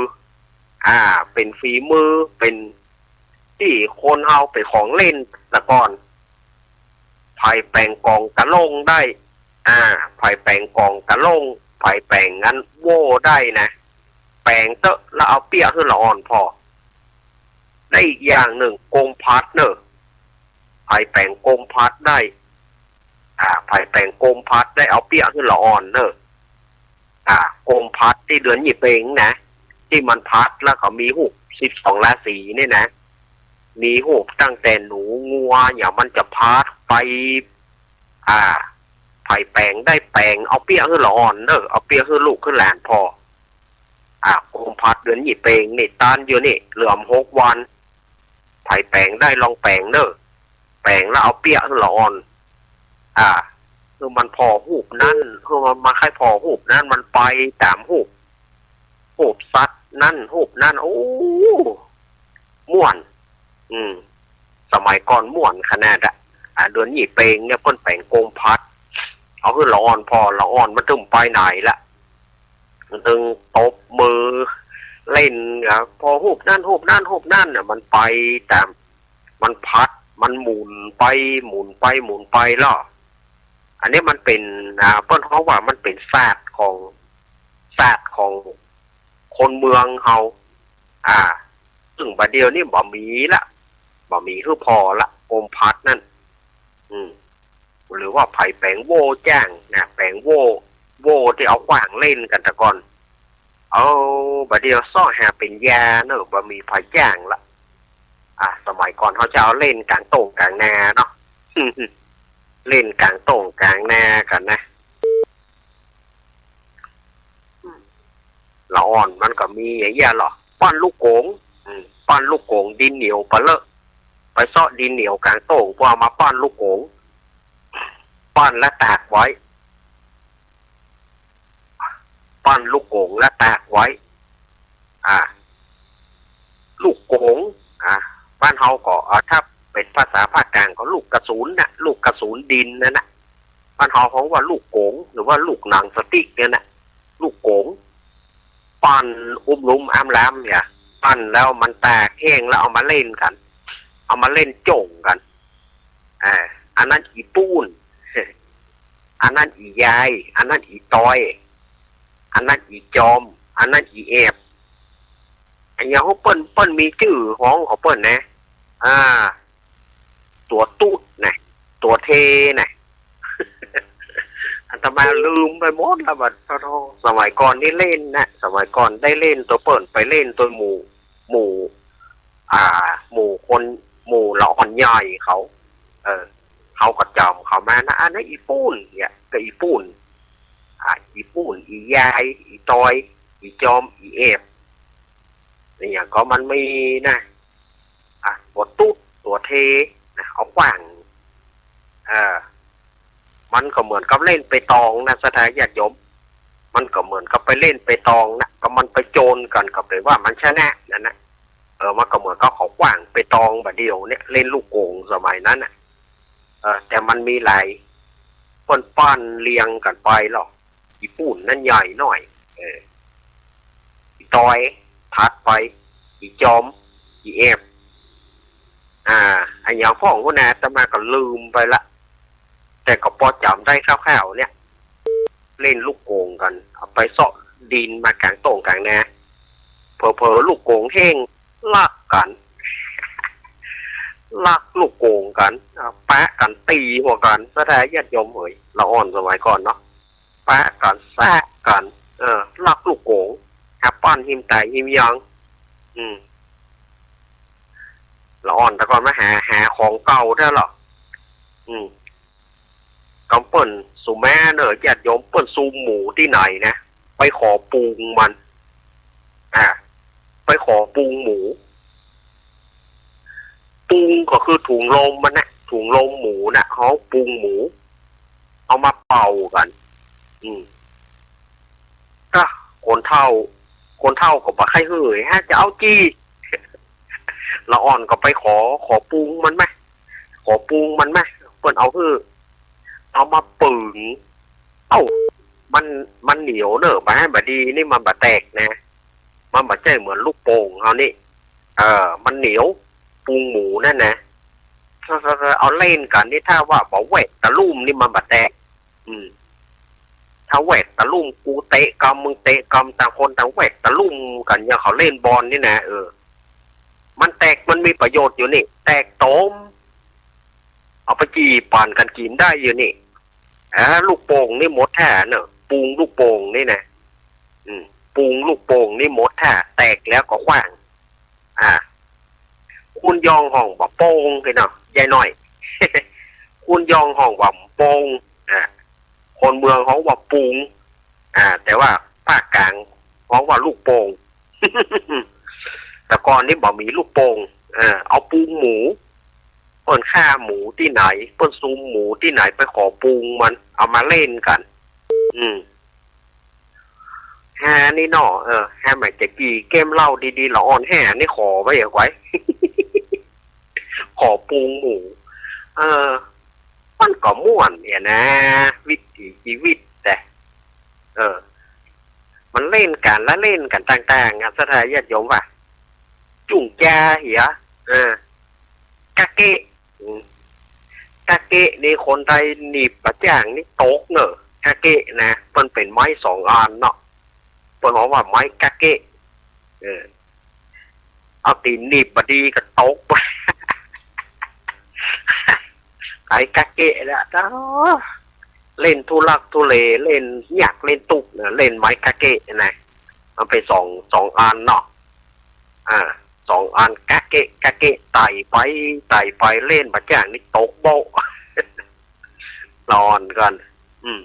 อ่า เป๋นฝีมือ เป๋นตี้คนเฮาเป๋นของเล่นแต่ก่อน ใผแป๋งก๋องตะล่งได้ อ่า ใผแป๋งก๋องตะล่ง ใผแป๋งอันโว่ได้นะ แป๋งเต๊อะ แล้วเอาเปี้ยะหื้อละอ่อนผ่อ และอีกอย่างนึ่ง โกมพัดเน่อ ใผแป๋งโกมพัดได้ อ่า ใผแป๋งโกมพัดได้ เอาเปี้ยะหื้อละอ่อนเน่อ อ่า โกมพัดตี้เดือนยี่เป็งนะ ตี้มันพัดแล้วก็มีฮูปสิบสองราศีนี่นะ มีฮูปตั้งแต่หนูงัว อย่างมันจะพัดไป อ่า ใผแป๋งได้แป๋ง เอาเปี้ยะหื้อละอ่อนเน่อ เอาเปี้ยะหื้อลูกหื้อหลานผ่อ อ่า โกมพัดเดือนยี่เป็งนี่ ตันอยู่นี่ เหลือหกวัน ใผแป๋งได้ลองแป๋งเน่อ แป๋งแล้วเอาเปี้ยะหื้อละอ่อน อ่า หื้อมันผ่อฮูปนั้น หื้อมันมาใค่ผ่อฮูปนั้น มันไปต๋ามฮูป ฮูปสัตว์นั้นฮูปนั้น โอ้ ม่วน อืม สมัยก่อนม่วนขนาดอะ อ่า เดือนยี่เป็งเนี่ยเปิ้นแป๋งโกมพัด เอาหื้อละอ่อนผ่อ ละอ่อนมันตึงไปไหนละ มันตึงตบมือเล่นอะ ผ่อฮูปนั้นฮูปนั้นฮูปนั้นน่ะ มันไปต๋าม มันพัด มันหมุนไปหมุนไปหมุนไปแล้ว อันนี้มันเป๋น อ่า เปิ้นฮ้องว่ามันเป๋นศาสตร์ของ ศาสตร์ของคนเมืองเฮา อ่า ซึ่งบ่าเดี่ยวนี้บ่มีละ บ่มีหื้อผ่อละ โกมพัดนั่น อืม หรือว่าใผแป๋งโว่จ้างนะ แป๋งโว่ โว่ตี้เอาขว้างเล่นกั๋นแต่ก่อน เอา บ่าเดี่ยวเซาะหาเป๋นยาเน่อ บ่มีใผจ้างละ อ่ะ สมัยก่อนเฮาจะเอาเล่นก๋างโต่งก๋างนาเนาะ เล่นก๋างโต่งก๋างนากั๋นนะ ละอ่อนมันก็มีอย่างเงี้ยเหรอ ป้อนลูกโก๋ง อืม ป้อนลูกโก๋ง ดินเหนียวปะเลอะ ไปเซาะดินเหนียวก๋างโต่ง พอเอามาป้อนลูกโก๋ง ป้อนแล้วตากไว้ ป้อนลูกโก๋งแล้วตากไว้ อ่า ลูกโก๋ง อ่า บ้านเฮาก็ อ่า ถ้าเป๋นภาษาภาคกลางก็ลูกกระสุนน่ะ ลูกกระสุนดินนั่นน่ะ บ้านเฮาฮ้องว่าลูกโก๋ง หรือว่าลูกหนังสติ๊กเนี่ยน่ะ ลูกโก๋ง ป้อนอุ้มลุมอ้ำล้ำเนี่ย ป้อนแล้วมันตากแห้งแล้วเอามาเล่นกั๋น เอามาเล่นโจ๋งกั๋น อ่า อันนั้นอี่ปู้น อันนั้นอี่ยาย อันนั้นอี่ตอย อันนั้นอี่จอม อันนั้นอี่แอบ อันอย่างของเปิ้น เปิ้นมีจื้อฮ้องของเปิ้นนะ อ่า ตั๋วตุ๊ดนะ ตั๋วเทนะ อัน ตมาลืมไปหมดแล้วบัด โธ่ สมัยก่อนนี่เล่นนะ สมัยก่อนได้เล่นตวยเปิ้น ไปเล่นตวยหมู่ หมู่ อ่า หมู่คน หมู่ละอ่อนใหญ่เขา เออ เขาก็จ๋ำเขามานะ อันนั้นอีปูนเนี่ย ก็อีปูน อ่า อีปูน อียาย อีตอย อีจอม อีแอบ อย่างก็มันมีนะ อ่ะ ตั๋วตุ๊ด ตั๋วเท นะ เอาขว้าง เออ มันก็เหมือนกับเล่นเปตองนะ ศรัทธาญาติโยม มันก็เหมือนกับไปเล่นเปตองนะ ก็มันไปโจนกั๋น ก็แป๋ว่ามันชนะนั่นนะ เออ มันก็เหมือนกับเขาขว้างเปตองบ่าเดี่ยวเนี่ย เล่นลูกโก๋งสมัยนั้นน่ะ เออ แต่มันมีหลาย เปิ้นป้อนเรียงกั๋นไปหรอก อีปูนนั้นใหญ่หน้อย เออ อีตอย ถัดไป อีจอม อีแอบ อ่า อะหยังพ่องหั้นนะ อาตมาก็ลืมไปละ แต่ก็ปอจ๋ำได้คร่าวๆ เนี่ย เล่นลูกโก๋งกั๋น เอาไปเซาะดินมากางโต้งกางนา เผลอๆ ลูกโก๋งแห้ง ลักกั๋น ลักลูกโก๋งกั๋น อ่า ปะกั๋น ตี๋หัวกั๋น ศรัทธาญาติโยมเหย ละอ่อนสมัยก่อนเนาะ ปะกั๋น แซะกั๋น เออ ลักลูกโก๋ง หาป้อนหิมต๋ายหิมยาง อืม ละอ่อนแต่ก่อนมาหา หาของเก่าแต๊หรอ อืม กำเปิ้นสุแม่เน่อ ญาติโยม เปิ้นซูมหมูตี้ไหนนะ ไปขอปูงมัน อ่า ไปขอปูงหมู ปูงก็คือถุงลมมันนะ ถุงลมหมูนะ เฮาปูงหมู เอามาเป่ากั๋น อืม ก็คนเฒ่า คนเฒ่าก็บ่ใค่หื้อ ฮะ จะเอาจี้ ละอ่อนก็ไปขอ ขอปูงมันมา ขอปูงมันมา เปิ้นเอาหื้อ เอามาปึง เอ้า มัน มันเหนียวเน่อ บ่าบ่ดีนี่มันบ่แตกนะ มันบ่ใจ้เหมือนลูกโป่งเฮานี่ เออ มันเหนียว ปูงหมูนั่นนะ ถ้า ถ้า ถ้าเอาเล่นกั๋นนี่ ถ้าว่าบ่แหวกตะลุ่มนี่มันบ่แตก อืม ถ้าแหวกตะลุ่ม กูเตะกำ มึงเตะกำ ต่างคนต่างแหวกตะลุ่มกั๋น อย่างเขาเล่นบอลนี่นะ เออ มันแตก มันมีประโยชน์อยู่นี่ แตกโตม เอาไปจี่ปั่นกั๋นกิ๋นได้อยู่นี่ อ่า ลูกโป่งนี่หมดท่าเนอะ ปูงลูกโป่งนี่นะ อืม ปูงลูกโป่งนี่หมดท่า แตกแล้วก็ขว้าง อ่า คูณยองฮ้องว่าโป่งพี่น้อง ยายน้อย คูณยองฮ้องว่าโป่ง อ่า คนเมืองฮ้องว่าปูง อ่า แต่ว่าภาคกลางฮ้องว่าลูกโป่ง แต่ก่อนนี่บ่มีลูกโป่ง เออ เอาปูงหมู เปิ้นฆ่าหมูตี้ไหน เปิ้นซูมหมูตี้ไหน ไปขอปูงมัน เอามาเล่นกั๋น อืม ฮานี่เนาะ เออ ฮาไหม แต่กี้เกมเหล้าดีๆ ละอ่อนแฮ่นี่ขอไว้อะไว้ ขอปูงหมู เออ มันก็ม่วนเนี่ยนะ วิถีชีวิตแต่ เออ มันเล่นกั๋นละเล่นกั๋นต่างๆ อ่ะ ศรัทธาญาติโยมว่า จุ่งจาเหีย เออ กาเกะ อืม กาเกะนี่คนไตหนีบบ่าจ้างนี่ตกเน่อ กาเกะนะ มันเป๋นไม้สองอันเนาะ เปิ้นฮ้องว่าไม้กาเกะ เออ เอาตี๋นหนีบบ่ดีก็ตก ไอ้กาเกะละ เล่นทุลักทุเล เล่นยากเล่นตุ๊กนะ เล่นไม้กาเกะนะ มันเป๋นสอง สองอันเนาะ อ่า สองอัน กาเกะ กาเกะ ไต่ไป ไต่ไป เล่นบ่าจ้างนี่ตกโบ๊ะ ละอ่อนก่อน อืม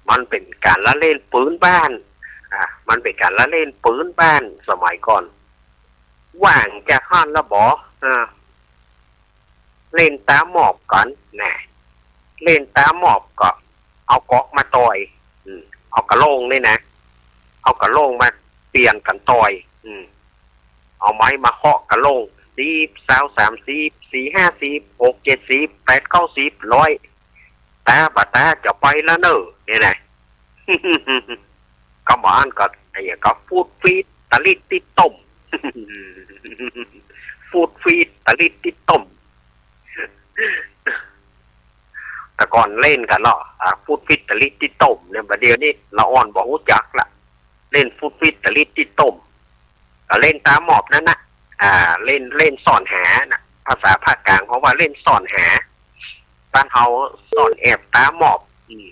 มันเป๋นก๋านละเล่นปื๊นบ้าน อ่า มันเป๋นก๋านละเล่นปื๊นบ้านสมัยก่อน ว่างจากหั้นละบ่ อ่า เล่นต๋ามอบกั๋นนะ เล่นต๋ามอบก็เอาก๊อกมาต่อย อืม เอากะโหล่งนี่นะ เอากะโหล่งมาเปลี่ยนกั๋นต่อย อืม เอาไม้มาเคาะกะโหล่ง สิบ ซาว สามสิบ สี่ ห้าสิบ หก เจ็ดสิบ แปด เก้าสิบ ร้อย ต๋าบ่าต๋าจะไปละเน่อ เนี่ยนะ กำบ่าอั้นก็ ไอ้หยังก็ ฟูดฟีด ตะลิดติดต้ม ฟูดฟีด ตะลิดติดต้ม แต่ก่อนเล่นกั๋นเนาะ อ่า ฟูดฟีด ตะลิดติดต้มเนี่ย บ่าเดี่ยวนี้ละอ่อนบ่ฮู้จักละ เล่นฟูดฟีด ตะลิดติดต้ม ก็เล่นต๋ามอบนั่นนะ อ่า เล่น เล่นซ่อนหาน่ะ ภาษาภาคกลางฮ้องว่าเล่นซ่อนหา บ้านเฮาซ่อนแอบต๋ามอบ อืม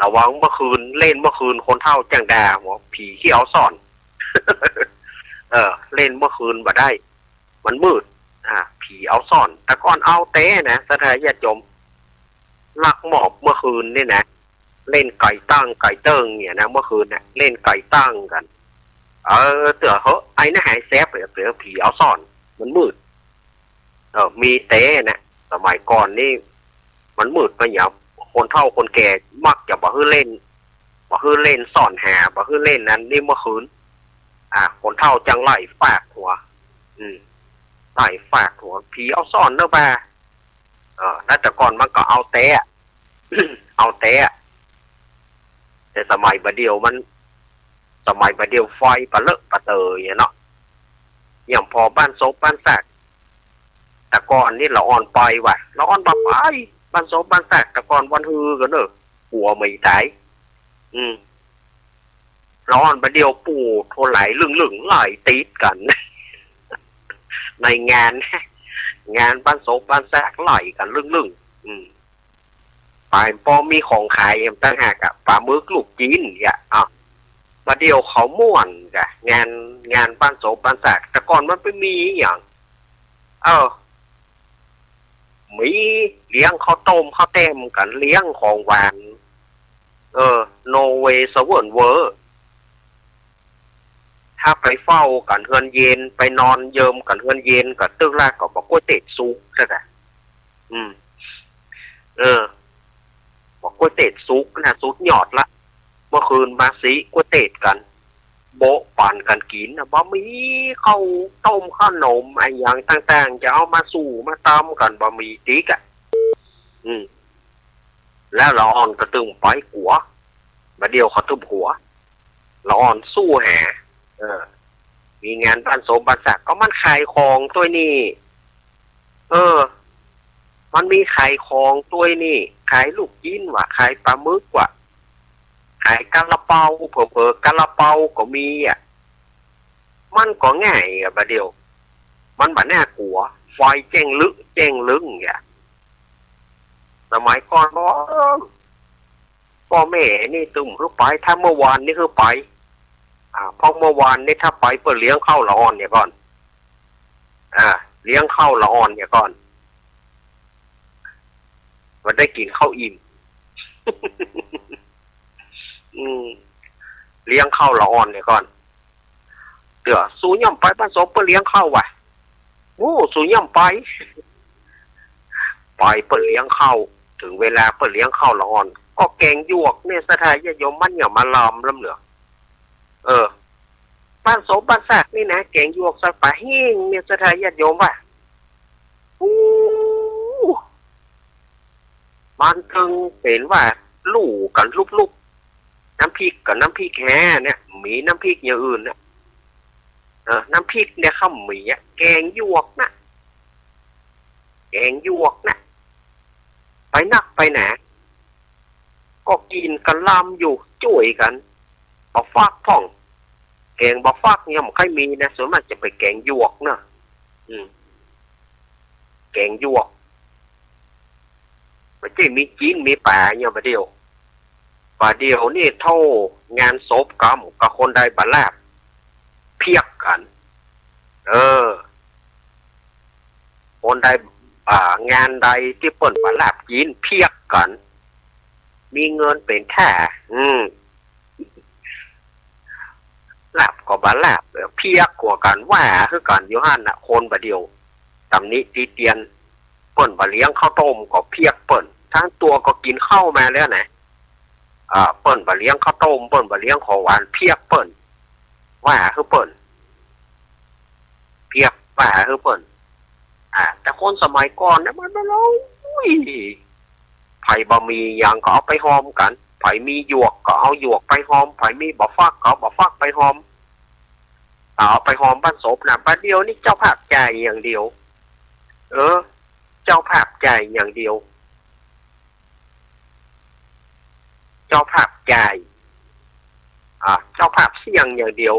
ระวังเมื่อคืน เล่นเมื่อคืนคนเฒ่าจั่งด่าว่าผีเขี้ยวซ่อน เออ เล่นเมื่อคืนบ่ได้ มันมืด อ่า ผีเอาซ่อน แต่ก่อนเอาแต๊นะ ศรัทธาญาติโยม ลักมอบเมื่อคืนนี่นะ เล่นไก่ตั้งไก่เติ้งเนี่ยนะ เมื่อคืนเนี่ย เล่นไก่ตั้งกั๋น เออ เตื้อเหอะ ไอ้นั่นหายแสบ เดี๋ยวผีเอาซ่อน มันมืด เออ มีแต๊นะ สมัยก่อนนี่ มันมืดไปหยัง คนเฒ่าคนแก่มักจะบ่หื้อเล่น บ่หื้อเล่นซ่อนหา บ่หื้อเล่นอันนี้เมื่อคืน อ่า คนเฒ่าจั่งไล่ฟาดหัว อืม ไล่ฟาดหัว ผีเอาซ่อนเนาะบ่า เออ แล้วแต่ก่อนมันก็เอาแต๊ เอาแต๊ แต่สมัยบ่าเดี่ยวมัน สมัยบ่าเดี่ยวไฟปะเลอะปะเตออย่างเนาะ อย่างปอบ้านโศกบ้านซาก แต่ก่อนนี่ละอ่อนไปว่ะ ละอ่อนบ่ไป บ้านโศกบ้านซาก แต่ก่อนวันฮือกั๋นเนอะ กั๋วไหม้ต๋าย อืม ละอ่อนบ่าเดี่ยวปู้โทไหลลึ่งๆ ไล่ติดกั๋น ในงาน งานบ้านโศกบ้านซากไล่กั๋นลึ่งๆ อืม ป๋ายปอมีของขายแหมตั้งหากอะ ป๋าหมึกลูกจี๋นเนี่ย อ่ะ บ่าเดี่ยวเขาม่วนกะ งาน งานบ้านโศกบ้านซาก แต่ก่อนมันไปมีหยัง เออ มีเลี้ยงข้าวต้มข้าวแต้มกั๋น เลี้ยงของหวาน เออ โนเวย์เสวิร์นเวอร์ ถ้าไปเฝ้ากั๋นเฮือนเย็น ไปนอนเยิมกั๋นเฮือนเย็น ก็ตึกละก็บอกก๋วยเตี๋ยวสุกซะกะ อืม เออ บอกก๋วยเตี๋ยวสุกนะ สุดยอดละ เมื่อคืนมาซี้ก๋วยเตี๋ยวกั๋น โบ๊ะปั๋นกั๋นกิ๋นนะ บ่มีข้าวต้มข้าวนมอะหยังต่างๆ จะเอามาสู่มาตำกั๋น บ่มีติ๊กอะ อืม แล้วละอ่อนก็ตึงไปกั๋ว บ่าเดี่ยวเขาตึงกั๋ว ละอ่อนสู้หา เออ มีงานบ้านโศกบ้านซาก ก็มันขายของตวยนี่ เออ มันมีขายของตวยนี่ ขายลูกจี๋นว่ะ ขายป๋าหมึกว่ะ ขายกะละเปา เผลอๆ กะละเปาก็มีอะ มันก็ง่ายอะ บ่าเดี่ยว มันบ่น่ากั๋ว ไฟแจ้งลึกแจ้งลึงอย่าง สมัยก่อนบ่ ป้อแม่นี่ตึงหื้อไป ถ้าเมื่อวานนี่หื้อไป อ่า เพราะเมื่อวานนี่ถ้าไปเปิ้นเลี้ยงข้าวละอ่อนเนี่ยก่อน อ่า เลี้ยงข้าวละอ่อนเนี่ยก่อน มันได้กิ๋นข้าวอิ่ม อืม เลี้ยงข้าวละอ่อนเนี่ยก่อน เตื้อ สูย่อมไปบ้านโศกเปิ้นเลี้ยงข้าวว่ะ โอ้ สูย่อมไป ไปเปิ้นเลี้ยงข้าว ถึงเวลาเปิ้นเลี้ยงข้าวละอ่อน ก็แกงหยวกเนี่ย ศรัทธาญาติโยม มันอย่างมาลำล้ำเหลือ เออ บ้านโศกบ้านซากนี่นะ แกงหยวกใส่ป๋าแห้งเนี่ย ศรัทธาญาติโยมว่ะ อู้ มันตึงเป๋นว่าลู่กั๋นลุบๆ น้ำพริกกับน้ำพริกแฮเนี่ย มีน้ำพริกอย่างอื่นเนี่ย เออ น้ำพริกเนี่ยเขามีอะ แกงหยวกนะ แกงหยวกนะ ไปนักไปหนา ก็กิ๋นกั๋นลำอยู่ จ้วยกั๋น บ่าฟักพ่อง แกงบ่าฟักเนี่ยบ่ค่อยมีนะ ส่วนมากจะไปแกงหยวกเนาะ อืม แกงหยวก บ่ใจ้มีจี๋นมีป๋าเนี่ย บ่าเดี่ยว บ่าเดี่ยวนี่เต้า งานศพกำ ก็คนใดบ่าลาบ เพียกกั๋น เออ คนใด อ่า งานใดตี้เปิ้นบ่าลาบจี๋น เพียกกั๋น มีเงินเป๋นท่า อืม ลาบก็บ่าลาบ เพียกกั๋วกั๋น ว่าคือกั๋นอยู่หั้นน่ะ คนบ่าเดี่ยว ตำหนิติเตียน เปิ้นบ่าเลี้ยงข้าวต้มก็เพียกเปิ้น ทั้งตั๋วก็กิ๋นข้าวมาแล้วนะ อ่า เปิ้นบ่าเลี้ยงข้าวต้ม เปิ้นบ่าเลี้ยงของหวาน เพียกเปิ้น ว่าคือเปิ้น เพียกว่าคือเปิ้น อ่า แต่คนสมัยก่อนเนี่ยมัน มัน โอ้ย ใผบ่มีหยังก็เอาไปหอมกั๋น ใผมีหยวกก็เอาหยวกไปหอม ใผมีบ่าฟักก็เอาบ่าฟักไปหอม เอาไปหอมบ้านศพนะ บ่าเดี่ยวนี่เจ้าภาพจ่ายอย่างเดียว เออ เจ้าภาพจ่ายอย่างเดียว เจ้าภาพจ่าย อ่า เจ้าภาพเสี้ยงอย่างเดียว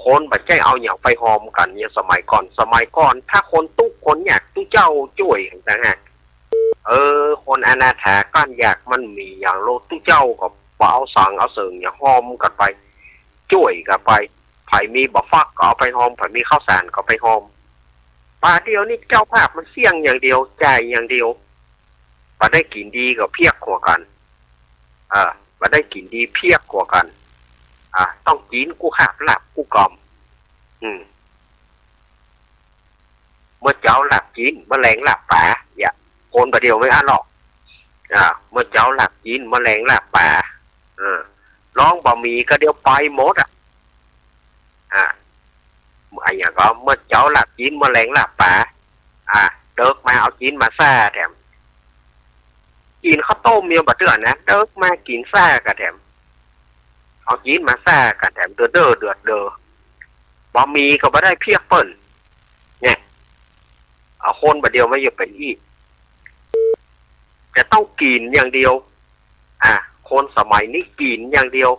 คนบ่ใจ้เอาหยังไปหอมกั๋นอย่างสมัยก่อน สมัยก่อนถ้าคนตุ๊กข์คนยาก ตุ๊เจ้าจ้วยต่างหาก เออ คนอนาถาก้านยากมันมีหยังโล ตุ๊เจ้าก็บ่เอาสังเอาเสิงหยัง ฮอมกั๋นไป จ้วยกั๋นไป ใผมีบ่าฟักก็เอาไปฮอม ใผมีข้าวสารก็ไปฮอม บ่าเดี่ยวนี้เจ้าภาพมันเสี้ยงอย่างเดียว จ่ายอย่างเดียว บ่ได้กิ๋นดีก็เพี้ยกหัวกั๋น อ่า บ่ได้กิ๋นดีเพี้ยกหัวกั๋น อ่า ต้องกิ๋นกู้คาบลาบกู้กำ อืม เมื่อเจ๊าลาบจี๋น เมื่อแลงลาบป๋า เนี่ย คนบ่าเดี่ยวไม่อั้นหรอก อ่า เมื่อเจ๊าลาบจี๋น เมื่อแลงลาบป๋า เออ ลองบ่มีก็เดี๋ยวไปหมดอ่ะ อ่า อะหยังก็ เมื่อเจ๊าลาบจี๋น เมื่อแลงลาบป๋า อ่า เดิ็กมาเอาจี๋นมาซ่าแถม กิ๋นข้าวต้มยังบ่เตื้อนะ เดิ็กมากิ๋นซ่ากั๋นแถม เอาจี๋นมาซ่ากั๋นแถม เด้อเด้อเดือดเด้อ บ่มีก็บ่ได้เพี้ยกเปิ้น เนี่ย เอาคนบ่าเดี่ยวมาอยู่เป๋นอี้ จะต้องกิ๋นอย่างเดียว อ่ะ คนสมัยนี้กิ๋นอย่างเดียว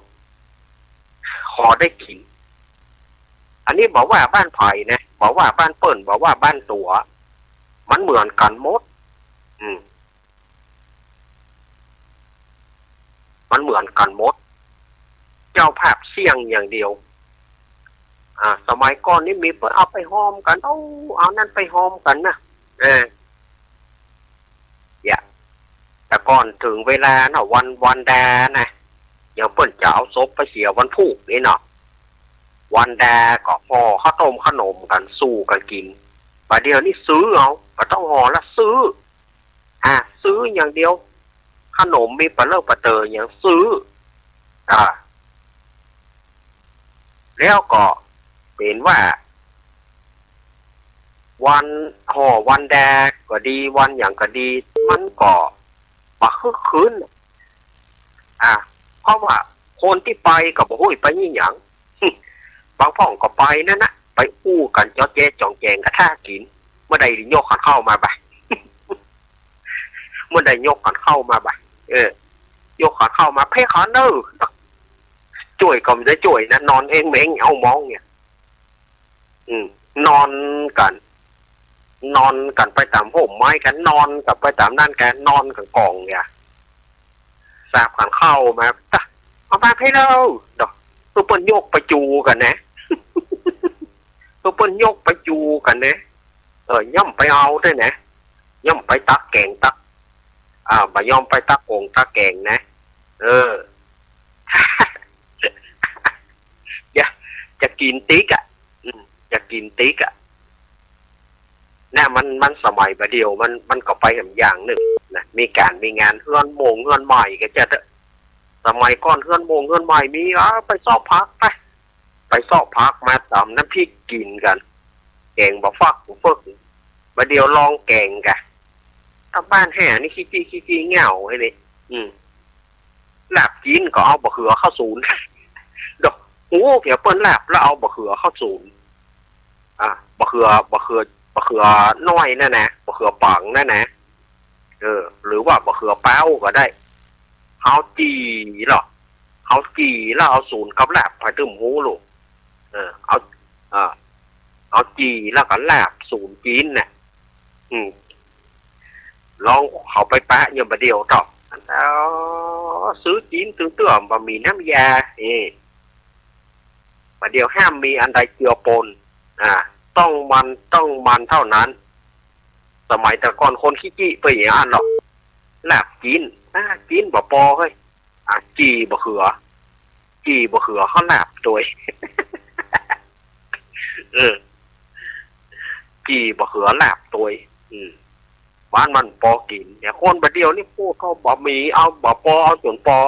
ขอได้กิ๋น อันนี้บ่ว่าบ้านใผนะ บ่ว่าบ้านเปิ้น บ่ว่าบ้านตั๋ว มันเหมือนกั๋นหมด อืม มันเหมือนกั๋นหมด เจ้าภาพเสี้ยงอย่างเดียว อ่า สมัยก่อนนี่มีเปิ้นเอาไปฮอมกั๋น เอา เอานั้นไปฮอมกั๋นนะ เออ เนี่ย แต่ก่อนเถิงเวลาเนาะ วัน วันดานะ อย่างเปิ้นจะเอาศพไปเสียวันพูกนี่เนาะ วันดาก็ห่อข้าวต้มขนมกั๋น สู่กั๋นกิ๋น บ่าเดี่ยวนี้ซื้อเอา บ่ต้องห่อละ ซื้อ อ่ะ ซื้ออย่างเดียว ขนมมีปะเลอะปะเตอหยังซื้อ อ่า แล้วก็เป๋นว่า วันห่อวันดาก็ดี วันหยังก็ดี มันก็บ่คึกคื้น อ่ะ เพราะว่าคนตี้ไปก็บ่ฮู้ไปอี้หยัง บางพ่องก็ไปนั่นนะ ไปอู้กั๋นจ๊อแจ๊จ๋องแจ๋งกะท่ากิ๋น เมื่อใดยกขันข้าวมาบ่ะ เมื่อใดยกขันข้าวมาบ่ะ เออ ยกขันข้าวมา เพ่ขันเน่อ จ้วยก็บ่ได้จ้วยนะ นอนเองเม้งเอามองเนี่ย อืม นอนกั๋น นอนกั๋นไปต๋ามฮ่มไม้กั๋น นอนกั๋นไปต๋ามนั่นกั๋น นอนกั๋นก่องเนี่ย สาบขันข้าวมา ตะ เอามาเพ่เน่อ เนาะ เพื่อเปิ้นยกไปจูกั๋นนะ เพื่อเปิ้นยกไปจูกั๋นนะ เออ ย่อมไปเอาด้วยนะ ย่อมไปตักแก๋งตัก อ่า บ่ยอมไปตักก๋งตักแก๋งนะ เออ จะ จะกิ๋นติ๊กอะ อืม จะกิ๋นติ๊กอะ น่ะ มัน มันสมัยบ่าเดี่ยว มัน มันก็ไปแหมอย่างนึ่งนะ มีก๋านมีงาน เฮือนโม่งเฮือนใหม่ก็จะเต๊อะ สมัยก่อนเฮือนโม่งเฮือนใหม่มี อ่า ไปเซาะผักไป ไปเซาะผักมาต๋ำน้ำพริกกิ๋นกั๋น แก๋งบ่าฟักบ่าเฟิก บ่าเดี่ยวลองแก๋งกะ ต๋ามบ้านแห่นี่ขี้จี้ขี้จี้เหงาไอ้นี่ อืม ลาบจี๋นก็เอาบ่าเขือเข้าศูนย์ ดอก โอ้ เดี๋ยวเปิ้นลาบแล้วเอาบ่าเขือเข้าศูนย์ อ่ะ บ่าเขือ บ่าเขือ บ่าเขือน้อยนั่นนะ บ่าเขือป๋องนั่นนะ เออ หรือว่าบ่าเขือเป๊าก็ได้ เอาจี่เหรอ เอาจี่แล้วเอาศูนย์กับลาบ ใผตึงฮู้ลูก เออ เอา เออ เอาจี่แล้วก็ลาบศูนย์จี๋นน่ะ อืม ลองเขาไปปะอยู่บ่าเดี่ยวเต๊อะ เอ้า ซื้อจี๋นตึงเตื้อบ่มีน้ำยา เอ้ บ่าเดี่ยวห้ามมีอันใดเจือปน อ่า ต้องมัน ต้องมันเท่านั้น สมัยแต่ก่อนคนขี้จี้ไปอย่างอั้นหรอก ลาบจี๋น อ่า จี๋นบ่ปอเฮ้ย อ่า จี่บ่าเขือ จี่บ่าเขือเข้าลาบตวย เออ จี่บ่าเขือลาบตวย อืม บ้านมันปอกิ๋น เนี่ย คนบ่าเดี่ยวนี่พูดก็บ่มี เอาบ่ปอเอาจ๋นปอ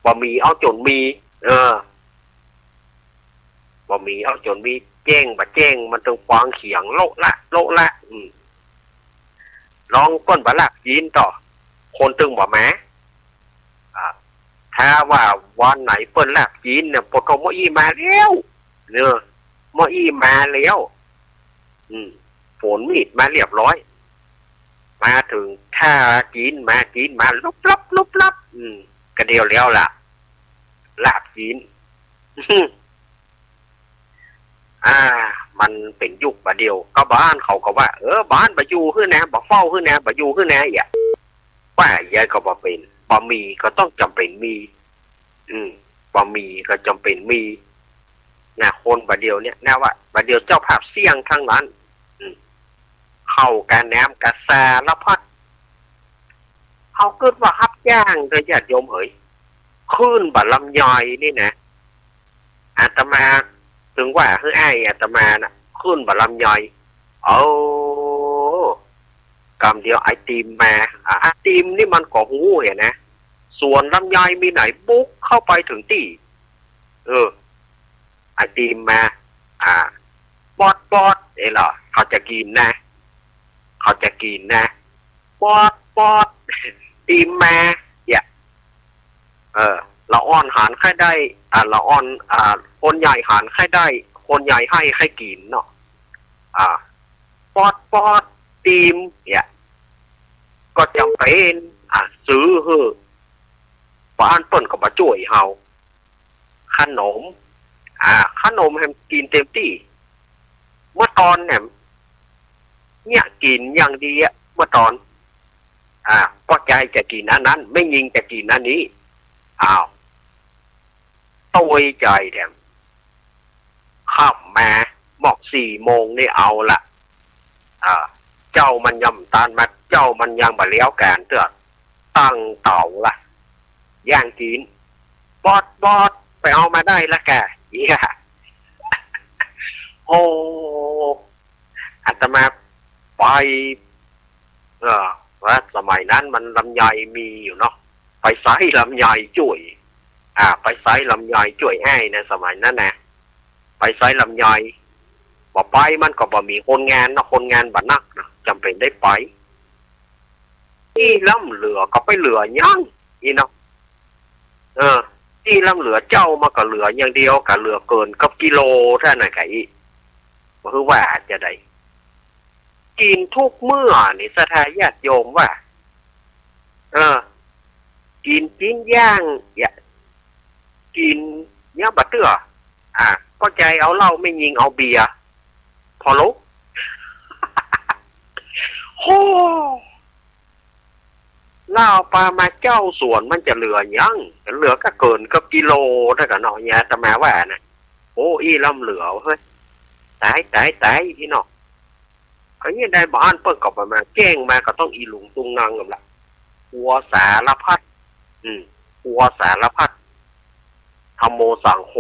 บ่มีเอาจ๋นมี เออ บ่มีเอาจ๋นมี แจ้งบ่แจ้ง มันตึงควางเขียงโละละ โละละ อืม ลองเปิ้นบ่ลาบจี๋นเต๊อะ คนตึงบ่มา อ่า ถ้าว่าวันไหนเปิ้นลาบจี๋นเนี่ย ปะโถ หม้ออี้มาแล้ว เนอะ หม้ออี้มาแล้ว อืม ฝนมีดมาเรียบร้อย มาเถิงท่าจี๋นมา จี๋นมา ลุบลับ ลุบลับ อืม กะเดี่ยวแล้วล่ะ ลาบจี๋น อืม อ่า มันเป๋นยุคบ่าเดี่ยว ก็บ่าอั้นเขาก็ว่า เออ บ่าอั้นบ่อยู่หื้อแน่ บ่เฝ้าหื้อแน่ บ่อยู่หื้อแน่ อย่า ว่าใดก็บ่เป๋น บ่มีก็ต้องจ๋ำเป๋นมี อืม บ่มีก็จ๋ำเป๋นมี นะ คนบ่าเดี่ยวเนี่ย นะว่า บ่าเดี่ยวเจ้าภาพเสี้ยงตังนั้น อืม เข้าก๋าน้ำก๋าสารพัด เฮากึ๊ดว่าฮับจ้างเต๊อะญาติโยมเหย ขึ้นบ่าลำไยนี่นะ อาตมา เถิงว่าหื้ออ้ายอาตมาน่ะ ขึ้นบ่าลำไย เออ กำเดียวไอติมมา อ่ะ ไอติมนี่มันก็ฮู้เหียนะ สวนลำไยมีไหน บุกเข้าไปเถิงตี้ เออ ไอติมมา อ่า ป๊อดป๊อด เอ้ยเหรอ เขาจะกิ๋นนะ เขาจะกิ๋นนะ ป๊อดป๊อด ติมมา เนี่ย เออ ละอ่อนหาญใค่ได้ อ่า ละอ่อน อ่า คนใหญ่หาญใค่ได้ คนใหญ่ให้ใค่กิ๋นเนาะ อ่า ป๊อดป๊อด ติม เนี่ย ก็จ๋ำเป๋น อ่า ซื้อหื้อ บ่าอั้นเปิ้นก็บ่จ้วยเฮา ขนม อ่า ขนมแหมกิ๋นเต็มตี้ เมื่อตอนแหม เนี่ยกิ๋นอย่างดีอะ เมื่อตอน อ่า ป้อจายจะกิ๋นอันนั้น แม่ญิงจะกิ๋นอันนี้ อ้าว ตวยใจ๋แถม ค่ำมา มอกสี่โมงนี่เอาละ อ่า เจ้ามันยังบ่ตันมา เจ้ามันยังบ่เลี้ยวก๋านเตื้อ ตั้งเต๋าละ ย่างกิ๋น บอส บอส ไปเอามาได้ละก่ะ เหีย โอ้ อาตมาไป เออ ว่าสมัยนั้นมันลำไยมีอยู่เนาะ ไปใซ้ลำไยจ้วย อ่า ไปใซ้ลำไยจ้วยอ้ายนะ สมัยนั้นนะ ไปใซ้ลำไย บ่ไปมันก็บ่มีคนงานเนาะ คนงานบ่นักเนาะ จ๋ำเป๋นได้ไป อี้ล้ำเหลือก็ไปเหลือหยัง อี้เนาะ เออ อี้ล้ำเหลือเจ้ามันก็เหลืออย่างเดียว ก็เหลือเกินกับกิโลเต้านั้นก่ะ อี้ บ่ฮู้ว่าจะใด กิ๋นทุกเมื่อนี่ ศรัทธาญาติโยมว่า เออ กิ๋นปิ้งย่าง อย่า กิ๋นเยียะบ่าเตื้อ อ่า ป้อจายเอาเหล้า แม่ญิงเอาเบียร์ ผ่อลุก โห เหล้าปามาเจ้าสวนมันจะเหลือหยัง เหลือก็เกินกับกิโลเต้านั้นก่ะเนาะ เนี่ยอาตมาว่านะ โอ้ อี้ล้ำเหลือเฮ้ย ต๋าย ต๋าย ต๋าย อี้เนาะ อันนี้ได้บ่าอั้นเปิ้นก็บ่มา แจ้งมาก็ต้องอีหลุงตุงนางนั่นละ กลัวสารพัด อืม กลัวสารพัด ธัมโม สังโฆ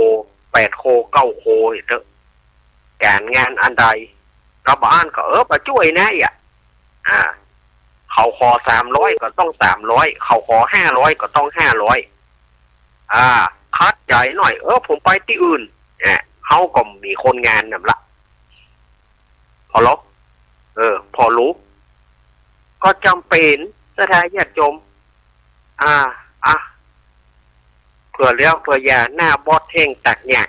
แปดโค เก้าโค เถอะ ก๋านงานอันใด ก็บ่าอั้นก็ เออ บ่จ้วยนะ อ่ะ อ่า เขาขอสามร้อยก็ต้องสามร้อย เขาขอห้าร้อยก็ต้องห้าร้อย อ่า ขัดใจ๋หน่อย เออ ผมไปตี้อื่น อ่ะ เฮาก็มีคนงานนั่นละ ผ่อลุก เออ ผ่อลุก ก็จ๋ำเป๋น ศรัทธาญาติโยม อ่า อ่ะ เผื่อแล้วเผื่ออย่า หน้าบอสแห้งตักหญ้า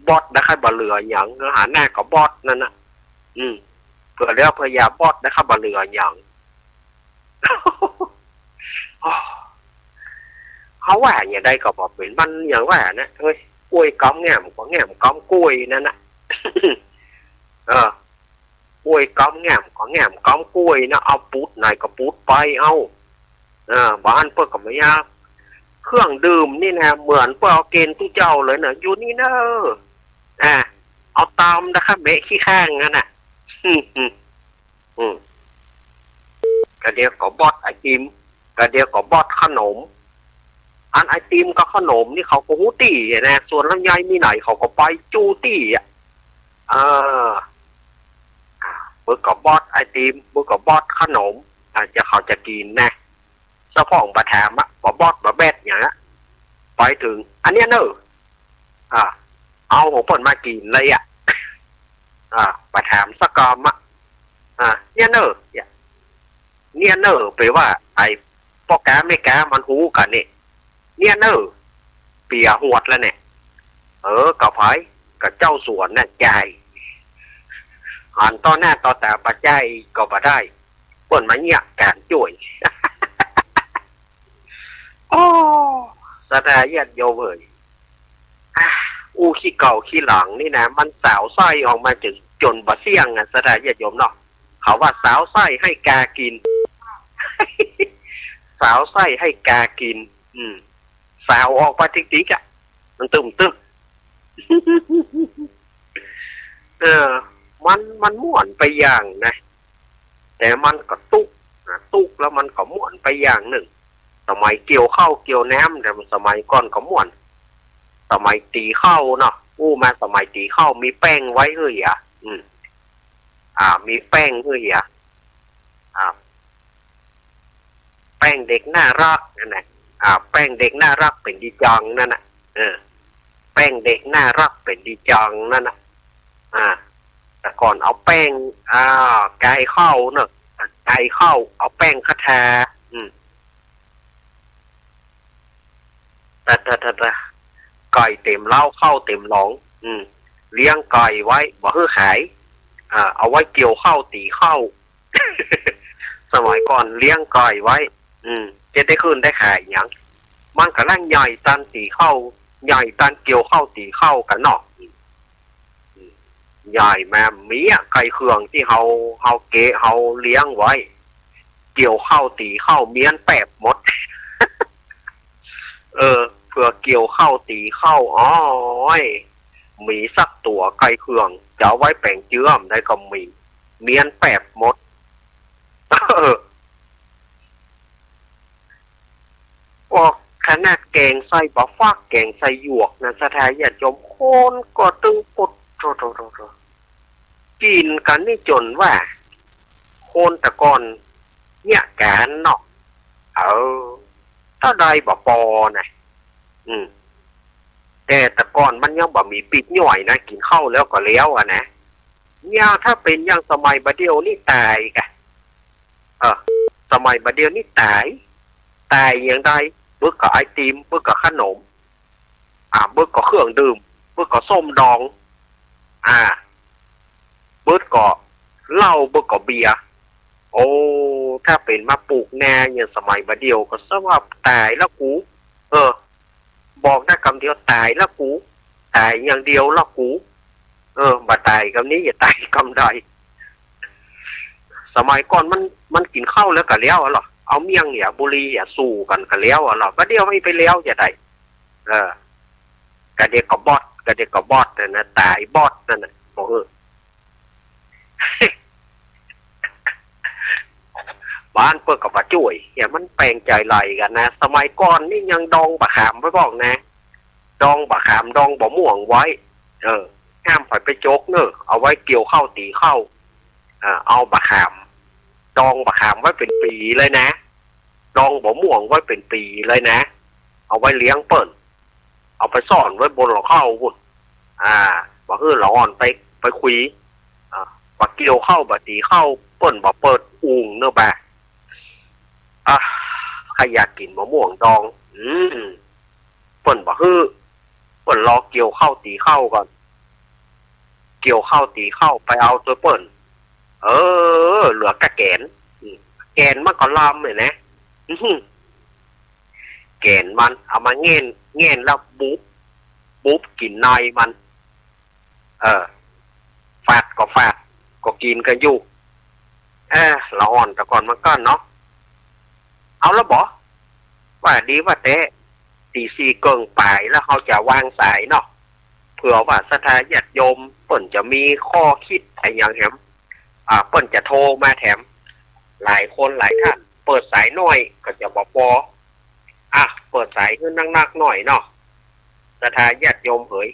บอสได้ใค่บ่เหลือหยัง หาหน้าก็บอสนั่นนะ อืม เผื่อแล้วเผื่ออย่า บอสได้ใค่บ่เหลือหยัง เฮาว่าอย่างใดก็บ่เป๋น มันอย่างว่านะ เฮ้ย ก้วยกำแง่มก็แง่มกำก้วยนั่นนะ เออ ก้วยกำแง่มก็แง่มกำก้วยนะ เอาปูดไหนก็ปูดไป เอา เออ บ่าอั้นเปิ้นก็บ่อยาก เครื่องดื่มนี่นะ เหมือนเปิ้นเอาเก๋ณฑ์ตุ๊เจ้าเลยนะ อยู่นี่เน่อ อ่า เอาต๋ามนะคะ แมะขี้ข้างนั่นน่ะ อืม อืม อืม กะเดียวก็บอสไอติม กะเดียวก็บอสขนม อันไอติมกับขนมนี่เขาก็ฮู้ตี้นะ สวนลำไยมีไหนเขาก็ไปจู้ตี้อ่ะ เออ เปิ้นก็บอสไอติม เปิ้นก็บอสขนม อ่า จะเขาจะกิ๋นนะ เจ้าของบ่ถามอะ บ่บอสบ่แบดหยังอะ ไปเถิง อันเนี้ยเน่อ อ่า เอาของเปิ้นมากิ๋นเลยอะ อ่า บ่ถามสักกำอะ อ่า เนี่ยเน่อ เนี่ย เนี่ยเน่อ แปลว่า ไอ้ป้อก๊าแม่ก๊ามันฮู้กั๋นเนี่ย เนี่ยเน่อ เปียหวดแล้วเนี่ย เออ ก็ใผ ก็เจ้าสวนน่ะจ่าย หันต่อหน้าต่อต๋าบ่จ่ายก็บ่ได้ เปิ้นมาเยียะก๋านจ้วย โอ้ ศรัทธาญาติโยมเอ๋ย อ่ะ อู้ขี้เก่าขี้หลังนี่นะ มันสาวไส้ออกมาจ๋น จ๋นบ่เสี้ยงอะ ศรัทธาญาติโยมเนาะ เขาว่าสาวไส้หื้อกากิ๋น สาวไส้หื้อกากิ๋น อืม สาวออกมาติ๊กๆ อะ มันตึมตึก เออ มัน มันม่วนไปอย่างนะ แต่มันก็ตุ๊กนะ ตุ๊กแล้วมันก็ม่วนไปอย่างนึ่ง สมัยเกี่ยวข้าวเกี่ยวน้ำ แต่สมัยก่อนก็ม่วน สมัยตี๋ข้าวเนาะ อู้มาสมัยตี๋ข้าว มีแป้งไว้หื้อเหีย อืม อ่า มีแป้งหื้อเหีย อ่า แป้งเด็กน่าฮักนั่นนะ อ่า แป้งเด็กน่าฮักเป๋นดีจังนั่นน่ะ เออ แป้งเด็กน่าฮักเป๋นดีจังนั่นน่ะ อ่า แต่ก่อนเอาแป้ง อ่า ก๋ายข้าวเนาะ ก๋ายข้าว เอาแป้งเข้าทา อืม แต่ แต่ แต่ แต่ ไก่เต๋มเล้า ข้าวเต๋มหลอง อืม เลี้ยงไก่ไว้ บ่หื้อขาย อ่า เอาไว้เกี่ยวข้าวตี๋ข้าว สมัยก่อนเลี้ยงไก่ไว้ อืม จะได้คืนได้ขายหยัง มันก็ลังใหญ่ตันตี๋ข้าว ใหญ่ตันเกี่ยวข้าวตี๋ข้าวกั๋นเนาะ อืม อืม ใหญ่มา มีอะ ไก่เคืองตี้เฮา เฮาเกะ เฮาเลี้ยงไว้ เกี่ยวข้าวตี๋ข้าวเมี้ยนแปบหมด เออ เผื่อเกี่ยวข้าวตี๋ข้าว อ้อย มีสักตั๋วไก่เคือง จะเอาไว้แป๋งเจื้อมได้ก็มี เมี้ยนแปบหมด เออ ออกขนาดแก๋งใส่บ่าฟัก แก๋งใส่หยวกนะ ศรัทธาญาติโยม คนก็ตึงปด โถ โถ โถ โถ กิ๋นกั๋นนี่จ๋นว่า คนแต่ก่อนเยียะก๋านเนาะ เออ เต้าใดบ่ปอนะ อืม แต่แต่ก่อนมันยังบ่มีปิ๊บย่อยนะ กิ๋นข้าวแล้วก็แล้วอะนะ เนี่ยถ้าเป๋นอย่างสมัยบ่าเดี่ยวนี่ต๋ายกะ เออ สมัยบ่าเดี่ยวนี่ต๋าย ต๋ายอย่างใด เบิดก็ไอติม เบิดก็ขนม อ่า เบิดก็เครื่องดื่ม เบิดก็ส้มดอง อ่า เบิดก็เหล้า เบิดก็เบียร์ โอ้ ถ้าเป๋นมาปลูกนาอย่างสมัยบ่าเดี่ยวก็สะว่าต๋ายละกู เออ บอกได้กำเดียว ต๋ายละกู ต๋ายอย่างเดียวละกู เออ บ่ต๋ายกำนี้ จะต๋ายกำใด สมัยก่อนมัน มันกิ๋นข้าวแล้วก็แล้วอะเหรอ เอาเมี่ยงเหีย บุหรี่เหีย สูบกั๋นก็แล้วอะเหรอ บ่าเดี่ยวมันไปแล้วจะใด เออ กะเดียวก็บอด กะเดียวก็บอดนั่นนะ ต๋ายบอดนั่นนะ บอกเออ บ้านเปิ้นก็บ่จ้วย เหีย มันแปลกใจ๋หลายกั๋นนะ สมัยก่อนนี่ยังดองบ่าขามไว้พ่องนะ ดองบ่าขาม ดองบ่าม่วงไว้ เออ ห้ามใผไปจกเน่อ เอาไว้เกี่ยวข้าวตี๋ข้าว อ่า เอาบ่าขาม ดองบ่าขามไว้เป๋นปี๋เลยนะ ดองบ่าม่วงไว้เป๋นปี๋เลยนะ เอาไว้เลี้ยงเปิ้น เอาไปซ่อนไว้บนหลังคาปู๊น อ่า บ่หื้อหลาอ่อนไป ไปขุย อ่า บ่าเกี่ยวข้าวบ่าตี๋ข้าว เปิ้นบ่าเปิดอุ๋งเน่อบ่า อ่า ใผอยากกิ๋นบ่าม่วงดอง อืม เปิ้นบ่าหื้อ เปิ้นรอเกี่ยวข้าวตี๋ข้าวก่อน เกี่ยวข้าวตี๋ข้าวไปเอาตวยเปิ้น เออ เหลือก้าแก๋น อืม แก๋นมันก็ลำเนี่ยนะ อื้อหือ แก๋นมันเอามาแง่น แง่นแล้วบุบ บุบกิ๋นในมัน เออ ฝาดก็ฝาด ก็กิ๋นกั๋นอยู่ เออ หลาอ่อนแต่ก่อนมันก็เนาะ เอาละบ่ ว่าดีว่าแต๊ ตีสี่เกิ่งป๋ายแล้วเฮาจะวางสายเนาะ เผื่อว่าศรัทธาญาติโยมเปิ้นจะมีข้อคิดอะหยังแหม อ่า เปิ้นจะโทรมาแถม หลายคนหลายท่าน เปิดสายน้อยก็จะบ่ปอ อ่ะ เปิดสายหื้อนักๆ หน่อยเนาะ ศรัทธาญาติโยมเหย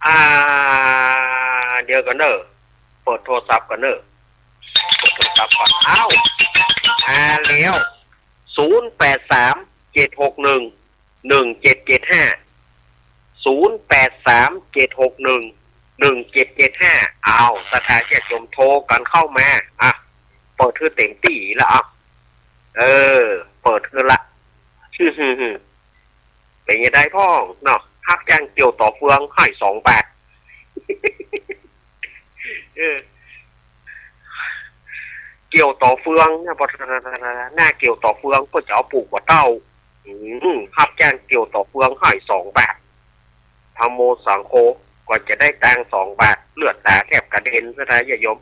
อ่า เดี๋ยวก่อนเน่อ เปิดโทรศัพท์ก่อนเน่อ เปิดโทรศัพท์ก่อน อ้าว มาแล้ว ศูนย์แปดสาม เจ็ดหกหนึ่ง หนึ่งเจ็ดเจ็ดห้า ศูนย์แปดสาม เจ็ดหกหนึ่ง หนึ่งเจ็ดเจ็ดห้า อ้าว ศรัทธาญาติโยมโทรกั๋นเข้ามา อ่ะ เปิดหื้อเต๋มตี้ละ อ่ะ เออ เปิดหื้อละ เป๋นจะใดพ่องเนาะ ฮับจ้างเกี่ยวต่อเฟือง หื้อสองบาท เออ เกี่ยวต่อเฟืองนะ บ่ หน้าเกี่ยวต่อเฟืองเปิ้นจะเอาปูกบ่าเต้า อืม ฮับจ้างเกี่ยวต่อเฟือง หื้อสองบาท ไผ นะโมสังโฆ ก่อนจะได้ตังค์สองบาท เลือดต๋าแทบกระเด็นซะได้ญาติโยม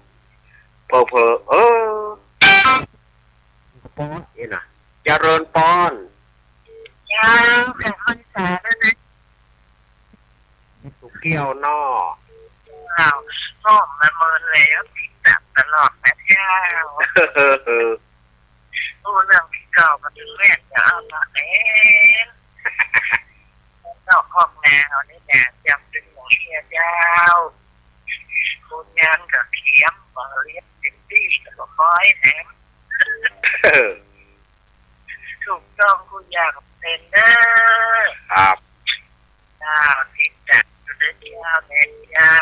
เผลอๆ เออ นี่นะ เจริญปอน เจ้า แผ่เมตต๋าด้วยนะ สุขเกี้ยวเนาะ เจ้า ก็มาเมินแล้ว ติดต๋ามตลอดนะเจ้า อู้เรื่องตี้เก่ามาเถิงแม่น เดี๋ยวเอามาแม่น นอกห้องนาเฮานี่นะ จำเป๋นหมอเฮียเจ้า คนงานก็เขียม บ่เลียนเต็มตี้ ก็บ่คอยแถม ถูกต้องกู้อย่างเป๋นเน้อ ครับ เจ้า ติดต๋ามอยู่เด้อเจ้า แม่นเจ้า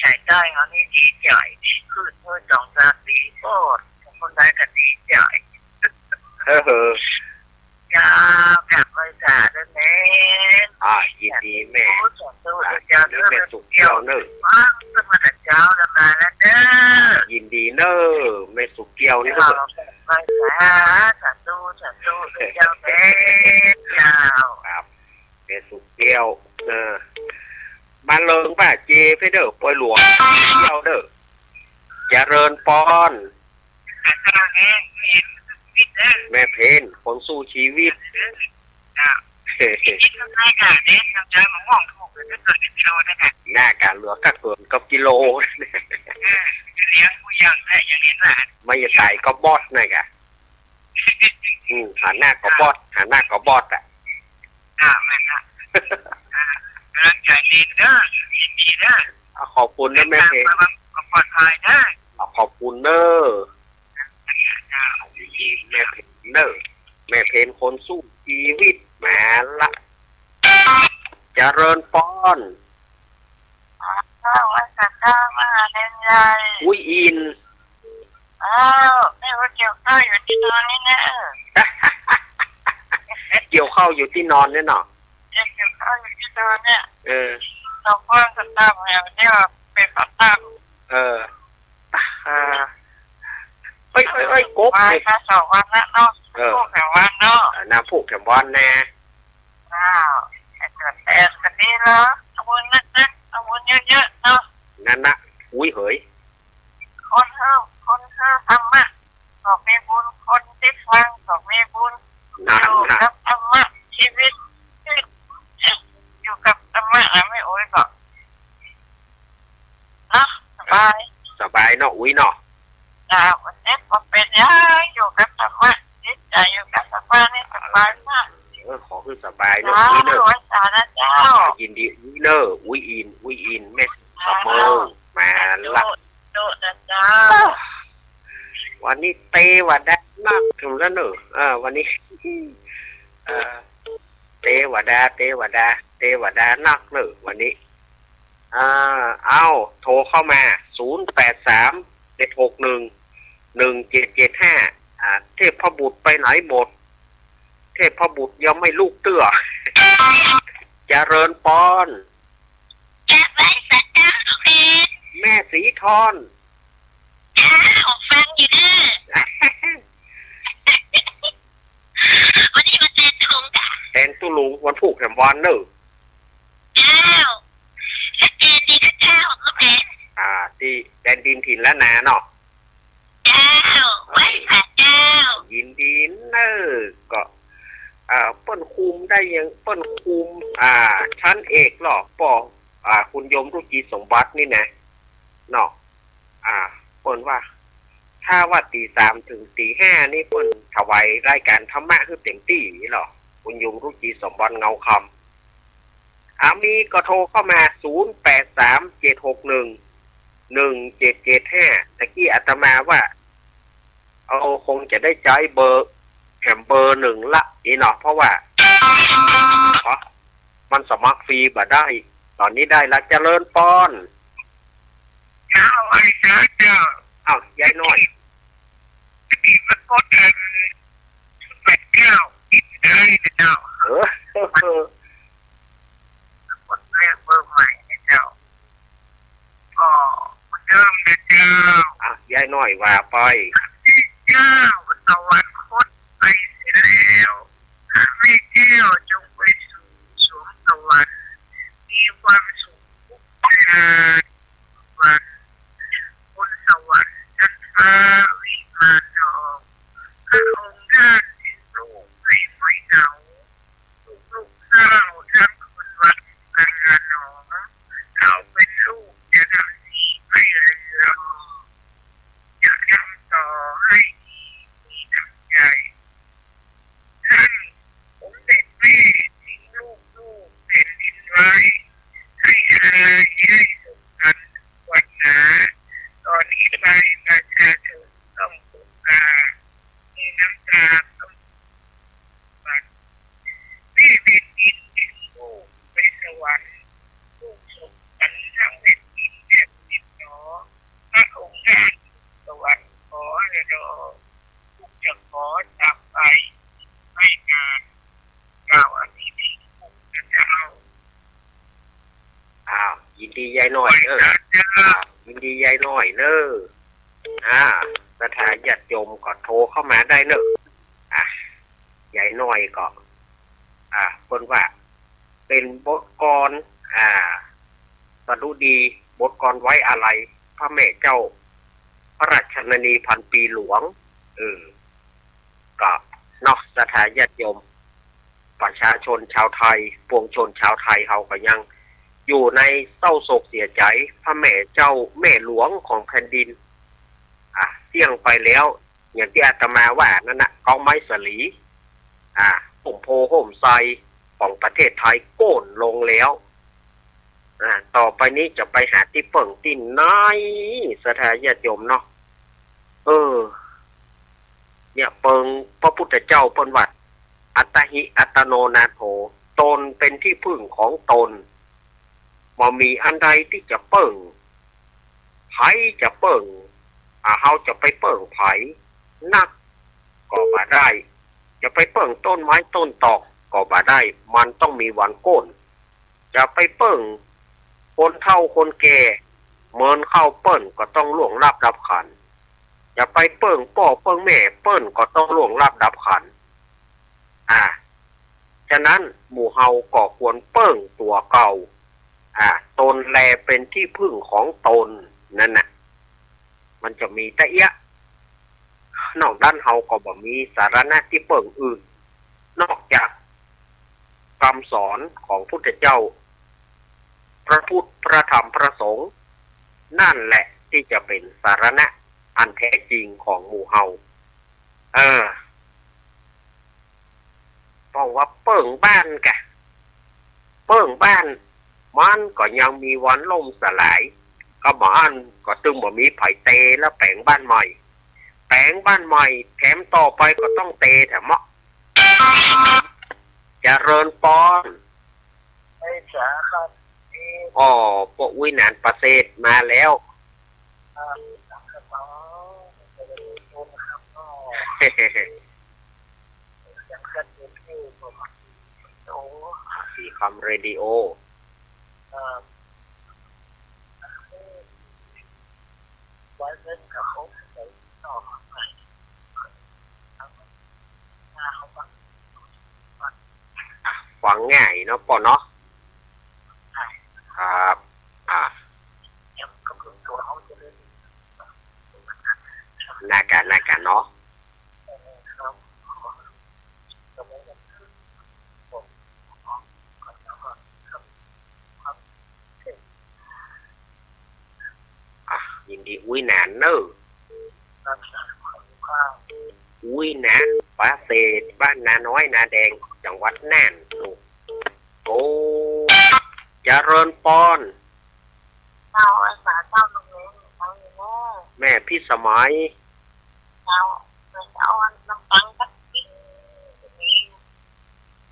สายใต้เฮานี่ดีจ่อย ขึ้นเมื่อสองสามปีโป๊ด คนใดก็ดีจ่อย เออ เจ้า กราบไหว้สาธุเน้อ อ่า ยินดีแม่ สาธุ อ่า เจ้า ยินดีแม่สุขเกี้ยวเน้อ ฟังสมณเจ้าดำเนินแล้วเน้อ ยินดีเน้อ แม่สุขเกี้ยวเน้อ เจ้า ไหว้สา สาธุ สาธุ เจ้าเน้อ เจ้า ครับ แม่สุขเกี้ยว เออ มาเลิงป้าเจไปเด้อ ปอยหลวงเกี้ยวเด้อ เจริญปอน แม่เพ็ญ คนสู้ชีวิต หน้ากะเหลือก้าเกินกับกิโล ไม่จะต๋ายก็บอดนะกะ อืม หาหน้าก็บอด หาหน้าก็บอดอ่ะ อ่า แม่นละ อ่า กำลังใจ๋ดีเน้อ ยินดีเน้อ อ่ะ ขอบคุณนะแม่เพ็ญ เดินทางมาปลอดภัยเน้อ อ่ะ ขอบคุณเน้อ อ่า แม่เพ็ญเน้อ แม่เพ็ญคนสู้ชีวิต มาละ เจริญปอน อ้าว ไหว้สาเจ้า มหาเด่นใหญ่ อุ๊ยอิน อ้าว แม่ว่าเกี่ยวข้าวอยู่ตี้ดอนนี่นะ เกี่ยวข้าวอยู่ตี้ดอนเนี่ยเนาะ เกี่ยวข้าวอยู่ตี้ดอนเนี่ย เออ สองคนก็ตามแถวเนี่ย เป็นก็ตาม เออ อ่า เอ้ย เอ้ย เอ้ย กบ มา เอ้ย มาสองวันละเนาะ เออ พวกแถววันเนาะ อ่า น้ำพุแถววันแน่ อ้าว ไอ้เกิดแปดกันนี่เหรอ เอาบุญนักๆ เอาบุญเยอะๆ เนาะ นั่นนะ อุ๊ยเหย คนเฮา คนเฮาธรรมะ ก็มีบุญ คนตี้ฟังก็มีบุญ นั่นนะ อยู่กับธรรมะ ชีวิต อยู่กับธรรมะนะ แม่อุ๊ยก็ เนาะ สบาย สบายเนาะ อุ๊ยเนาะ เจ้า วันนี้ก็เป็นอย่างอยู่กับธรรมะ จิตใจ๋อยู่กับธรรมะนี่สบายมาก เออ ขอหื้อสบายเนาะ เจ้า อุ๊ยเนาะ ไหว้สานะเจ้า ยินดีอุ๊ยเนาะ อุ๊ยอิน อุ๊ยอิน แม่สะเมิง มาละ โดดนะเจ้า วันนี้เตวดานักเถิงแล้วเนาะ เออ วันนี้ เออ เตวดา เตวดา เตวดานักเนาะ วันนี้ อ่า เอา โทรเข้ามา ศูนย์แปดสาม เจ็ดหกหนึ่ง หนึ่งเจ็ดเจ็ดห้า อ่า เทพบุตรไปไหนหมด เทพบุตรยังไม่ลุกเตื้อ เจริญปอน กราบไหว้สาเจ้า แม่สีทอน อ้าว ฟังอยู่เน้อ วันนี้มาแตนตุ๊ลุงกะ แตนตุ๊ลุง วันพูกแถมวันเนาะ อ้าว ชัดเจนดีค่ะเจ้า โอเค อ่า ตี้แดนดินถิ่นล้านนาเนาะ เจ้า ไหว้สาเจ้า ยินดีเนาะ ก็ อ่า เปิ้นคุมได้ยัง เปิ้นคุม อ่า ชั้นเอกเนาะ ป้อ อ่า คุณโยมรุจิสมบัตินี่นะ เนาะ อ่า เปิ้นว่า ถ้าว่าตีสามเถิงตีห้านี่เปิ้นถวายรายการธรรมะหื้อเต็มตี้นี่เนาะ คุณโยมรุจิสมบัติเงาคำ อ่า มีก็โทรเข้ามา ศูนย์แปดสาม เจ็ดหกหนึ่ง หนึ่งเจ็ดเจ็ดห้า ตะกี้อาตมาว่า เอา คงจะได้ใจ๊เบอร์แถมเบอร์หนึ่งละนี่เนาะ เพราะว่า อ๋อ มันสมัครฟรีบ่ได้ ต๋อนนี้ได้ละ เจริญปอน เจ้า ไหว้สาเจ้า อ้าว ยายน้อย ติดมันกดอัน แปดเก้า ติดได้นะเจ้า เออ กดแลกเบอร์ใหม่นะเจ้า ก็เหมือนเดิมนะเจ้า อ่ะ ยายน้อยว่าไป เจ้า สวรรคตไปเสียแล้ว พระแม่แก้วจงไปสู่สวงสวรรค์ มีคว ดียายน้อยเนอะ อ่า ยินดียายน้อยเนอะ อ่า ศรัทธาญาติโยมก็โทรเข้ามาได้เนอะ อ่ะ ยายน้อยก็ อ่า เปิ้นว่า เป๋นบทกลอน อ่า สดุดี บทกลอนไว้อาลัย พระแม่เจ้า พระราชชนนีพันปีหลวง เออ ก็เนาะ ศรัทธาญาติโยม ประชาชนชาวไทย ปวงชนชาวไทยเฮาก็ยังอยู่ในเศร้าโศกเสียใจ๋ พระแม่เจ้าแม่หลวงของแผ่นดิน อ่ะ เสี้ยงไปแล้ว อย่างตี้อาตมาว่านั่นนะ ก๊อกไม้สาลี อ่า ต้นโพธิ์ต้นไทรของประเทศไทยโค่นลงแล้ว อ่า ต่อไปนี้จะไปหาตี้เปิ้งตี้ไหน ศรัทธาญาติโยมเนาะ เออ เนี่ยเปิ้ง พระพุทธเจ้าเปิ้นว่า อัตตาหิ อัตตโน นาโถ ตนเป๋นตี้พึ่งของตน บ่มีอันใดตี้จะเปิ้ง ใผจะเปิ้ง อ่า เฮาจะไปเปิ้งใผนักก็บ่ได้ จะไปเปิ้งต้นไม้ต้นตอกก็บ่ได้ มันต้องมีวันโค่น จะไปเปิ้งคนเฒ่าคนแก่ เหมินเข้าเปิ้นก็ต้องล่วงลับดับขัน จะไปเปิ้งป้อเปิ้งแม่เปิ้นก็ต้องล่วงลับดับขัน อ่า ฉะนั้นหมู่เฮาก็ควรเปิ้งตั๋วเก่า อ่า ตนแลเป๋นตี้พึ่งของตน นั่นน่ะ มันจะมีตะเอี้ยะ นอกนั้นเฮาก็บ่มีสรณะตี้เปิ้งอื่น นอกจากกำสอนของพุทธเจ้า พระพุทธ พระธรรม พระสงฆ์ นั่นแหละตี้จะเป๋นสรณะอันแท้จริงของหมู่เฮา เออ ป้องว่าเปิ้งบ้านกะ เปิ้งบ้าน มันก็ยังมีวันล่มสลาย ก็บ่อั้นก็ตึงบ่มีใผเต แล้วแป๋งบ้านใหม่ แป๋งบ้านใหม่ แถมต่อไปก็ต้องเตแถมเนาะ เจริญปอน ไอ้จ๋าครับ อ๋อ ป้ออุ๊ยหนานประเสริฐมาแล้ว ครับ ครับ อ๋อ เจริญปอนครับ อ๋อ เสียงเครื่องดนตรีผม โอ้ สีคำเรดิโอ ครับ ไว้เล่นกับเขา ฟังง่ายเนาะป้อเนาะ ครับ อ่า น่ากะ น่ากะเนาะ อ่ะ ยินดีอุ๊ยหนานเน่อ อุ๊ยหนานประเสริฐ บ้านนาน้อยนาแดง จังหวัดน่าน โอ้ เจริญปอน เจ้า อาสาเจ้า ตรงนี้ ตรงนี้แม่ แม่พิสมัย เจ้า เจ้า น้ำปังสักปิ้ง ตรงนี้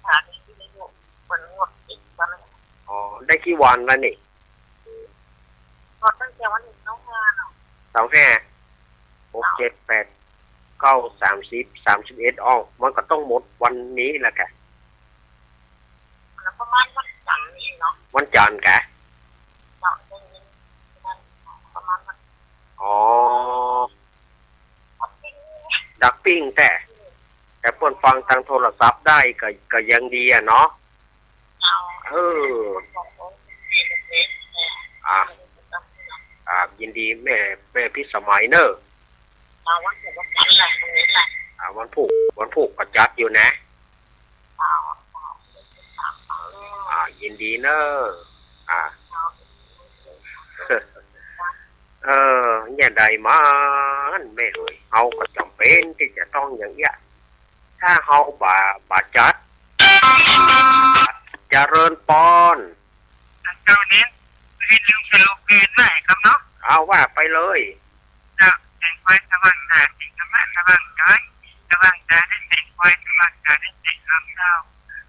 สถานีวิทยุ เปิดงวดติดกันเลย อ๋อ ได้กี่วันแล้วนี่ ก็ตั้งแต่วันที่ซาวห้าเนาะ ซาวห้า หก เจ็ด แปด เก้า สามสิบ สามสิบเอ็ด อ้อ มันก็ต้องหมดวันนี้แหละกะ แล้วประมาณวันจันทร์นี่เนาะ วันจันทร์กะ เนาะ ได้ยิน ประมาณวัน อ๋อ ดักปิ้งแต๊ แต่เปิ้นฟังตางโทรศัพท์ได้ก็ ก็ยังดีอะเนาะ เออ อ่ะ อ่ะ ยินดีแม่ แม่พิสมัยเน่อ อ่ะ วันพูก วันพูกก็จัดอยู่นะ อ่า ยินดีเน่อ อ่า เออ เนี่ยใดมัน แม่เอ๋ย เฮาก็จ๋ำเป๋นตี้จะต้องอย่างเอี้ย ถ้าเฮาบ่ บ่จัด เจริญปอน เจ้าเน้น เห็นลืมสโลแกนไว้ครับเนาะ เอาว่าไปเลย เจ้า แสงไฟสว่างตา แสงธรรมะสว่างกาย สว่างตาด้วยแสงไฟ สว่างตาด้วยแสงธรรม เจ้า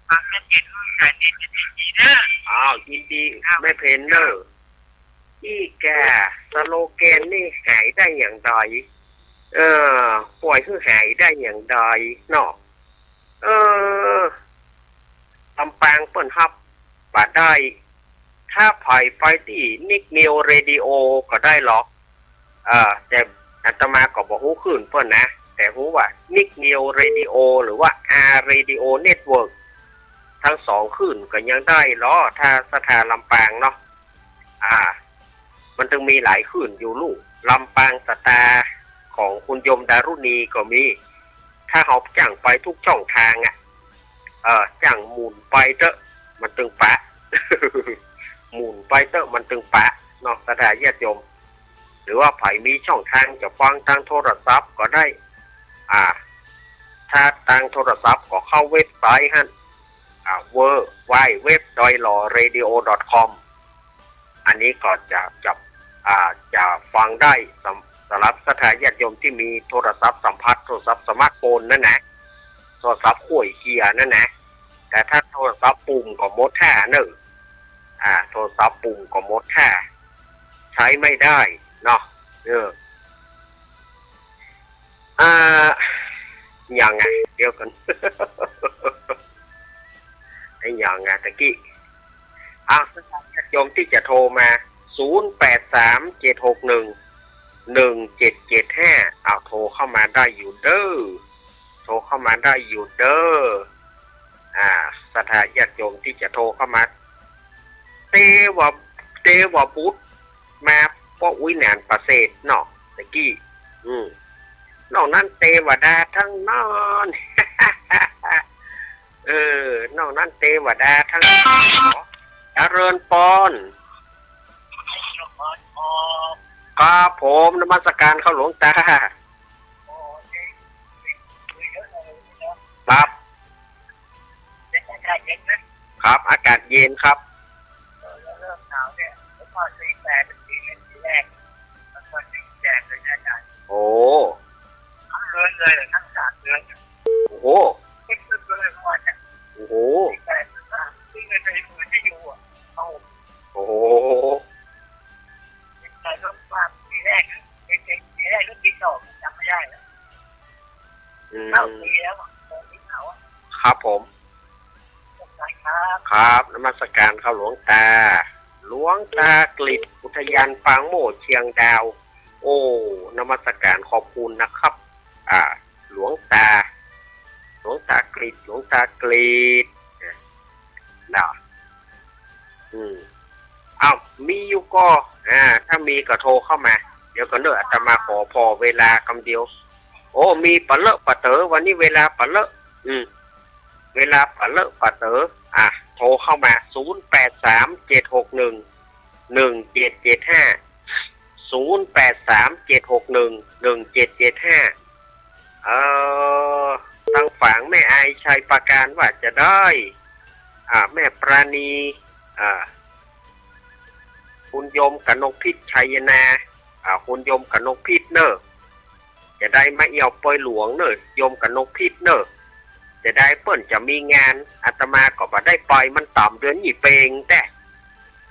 ความชัดเจนของสายเนรจะเป็นดีเด้อ อ้าว ยินดี ครับ แม่เพ็ญเน่อ อี้แก สโลแกนนี่หายได้อย่างใด เออ ป่วยหื้อหายได้อย่างใดเนาะ เออ ลำปางเปิ้นฮับบ่ได้ ถ้าใผไปตี้ Nick News Radio ก็ได้หรอก เออ แต่อาตมาก็บ่ฮู้คลื่นเปิ้นนะ แต่ฮู้ว่า Nick News Radio หรือว่า R Radio Network ตึงสองคลื่นก็ยังได้ลอ ถ้าศรัทธาลำปางเนาะ อ่า มันตึงมีหลายคลื่นอยู่ลู่ ลำปางสตาร์ของคุณโยมดารุณีก็มี ถ้าเฮาจ้างไปทุกช่องทางอะ เออ จ้างหมุนไปเต๊อะ มันตึงปะ หมุนไปเต๊อะ มันตึงปะเนาะ ศรัทธาญาติโยม หรือว่าใผมีช่องทางจะฟังตางโทรศัพท์ก็ได้ อ่า ถ้าตางโทรศัพท์ก็เข้าเว็บไซต์หั้น อ่า ดับเบิลยู ดับเบิลยู ดับเบิลยู ดอท หล่อ เรดิโอ ดอท คอม อันนี้ก็จะ จะ อ่า จะฟังได้ สำ สำหรับศรัทธาญาติโยมตี้มีโทรศัพท์สัมผัส โทรศัพท์สมาร์ทโฟนนั่นนะ โทรศัพท์ข้วยเคียงนั่นนะ แต่ถ้าโทรศัพท์ปุ่มก็หมดท่าเน่อ อ่า โทรศัพท์ปุ่มก็หมดท่า ใช้ไม่ได้เนาะ เออ อ่า ยังไง เดี๋ยวก่อน ไอ้ยังไงตะกี้ อ่ะ ญาติโยมตี้จะโทรมา ศูนย์แปดสาม เจ็ดหกหนึ่ง หนึ่งเจ็ดเจ็ดห้า เอา โทรเข้ามาได้อยู่เด้อ โทรเข้ามาได้อยู่เด้อ อ่า ศรัทธาญาติโยมตี้จะโทรเข้ามา เตวะ เตวะบุตร มาป้ออุ๊ยหนานประเสริฐเนาะ ตะกี้ อืม นอกนั้นเตวดาตึงนั้น เออ นอกนั้นเตวดาตึงนั้น เจริญปอน ครับผม นมัสการครับหลวงตา ครับ ครับ อากาศเย็นครับ โอ้ โอ้โห โอ้โห โอ้โห อืม ครับผม ครับ นมัสการครับหลวงตา หลวงตากฤษ อุทยานปางโมกข์เชียงดาว โอ้ นมัสการขอบคุณนะครับ อ่า หลวงตา หลวงตากฤษ หลวงตากฤษ นะ อืม อ้าว มีอยู่ก่อ อ่า ถ้ามีก็โทรเข้ามา เดี๋ยวก่อนเน่อ อาตมาขอผ่อเวลากำเดียว โอ้ มีปะเลอะปะเต๋อ วันนี้เวลาปะเลอะ อืม เวลาปะเลอะปะเต๋อ อ่ะ โทรเข้ามา ศูนย์แปดสาม เจ็ดหกหนึ่ง หนึ่งเจ็ดเจ็ดห้า ศูนย์แปดสาม เจ็ดหกหนึ่ง หนึ่งเจ็ดเจ็ดห้า เอ่อ ตางฝางแม่อายชัยปราการว่าจะได้ อ่า แม่ปราณี อ่า คุณโยมกนกพิษชัยนา อ่า คุณโยมกนกพิษเน่อ จะได้มาเอี่ยวปอยหลวงเน่อ โยมกนกพิษเน่อ จะได้เปิ้นจะมีงาน อาตมาก็บ่ได้ไป มันต่ำเดือนยี่เปงแต๊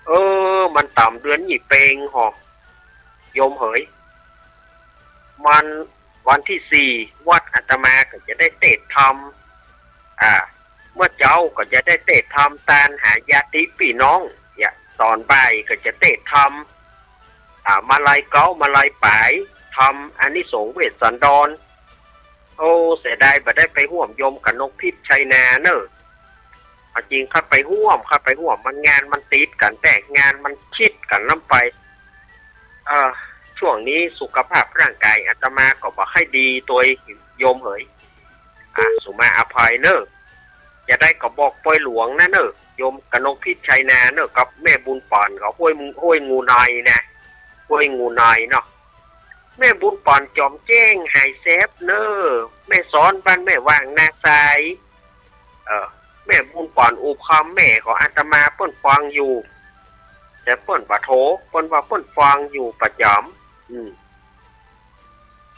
เออ มันต่ำเดือนยี่เปงหอ โยมเหย มันวันตี้สี่ วัดอาตมาก็จะได้เตศน์ธรรม อ่า เมื่อเจ๊าก็จะได้เตศน์ธรรมตานหาญาติปี้น้อง เนี่ย ต๋อนบ่ายก็จะเตศน์ธรรม อ่า มาลัยเก๊า มาลัยป๋าย ธรรมอานิสงส์เวสสันดร โอ้ เสียดายบ่ได้ไปฮ่วมโยมกนกพิษชัยนาเน่อ เอาจริงข้าไปฮ่วม ข้าไปฮ่วม มันงานมันติดกั๋นแต๊ งานมันชิดกั๋นล้ำไป เอ่อ ช่วงนี้สุขภาพร่างกายอาตมาก็บ่ค่อยดีตวยโยมเหย อ่ะ สุมาอภัยเน่อ จะได้ก็บอกปอยหลวงนะเน่อ โยมกนกพิษชัยนาเน่อ กับแม่บุญป๋อนกับห้วย ห้วยงูในนะ ห้วยงูในเนาะ แม่บุญป๋อนจอมแจ้งหายแซบเน่อ แม่สอนบ้านแม่ว่างนาทราย เออ แม่บุญป๋อนอุบคำ แม่ของอาตมาเปิ้นฟังอยู่ แต่เปิ้นบ่โทร เปิ้นว่าเปิ้นฟังอยู่ประจ๋ำ อืม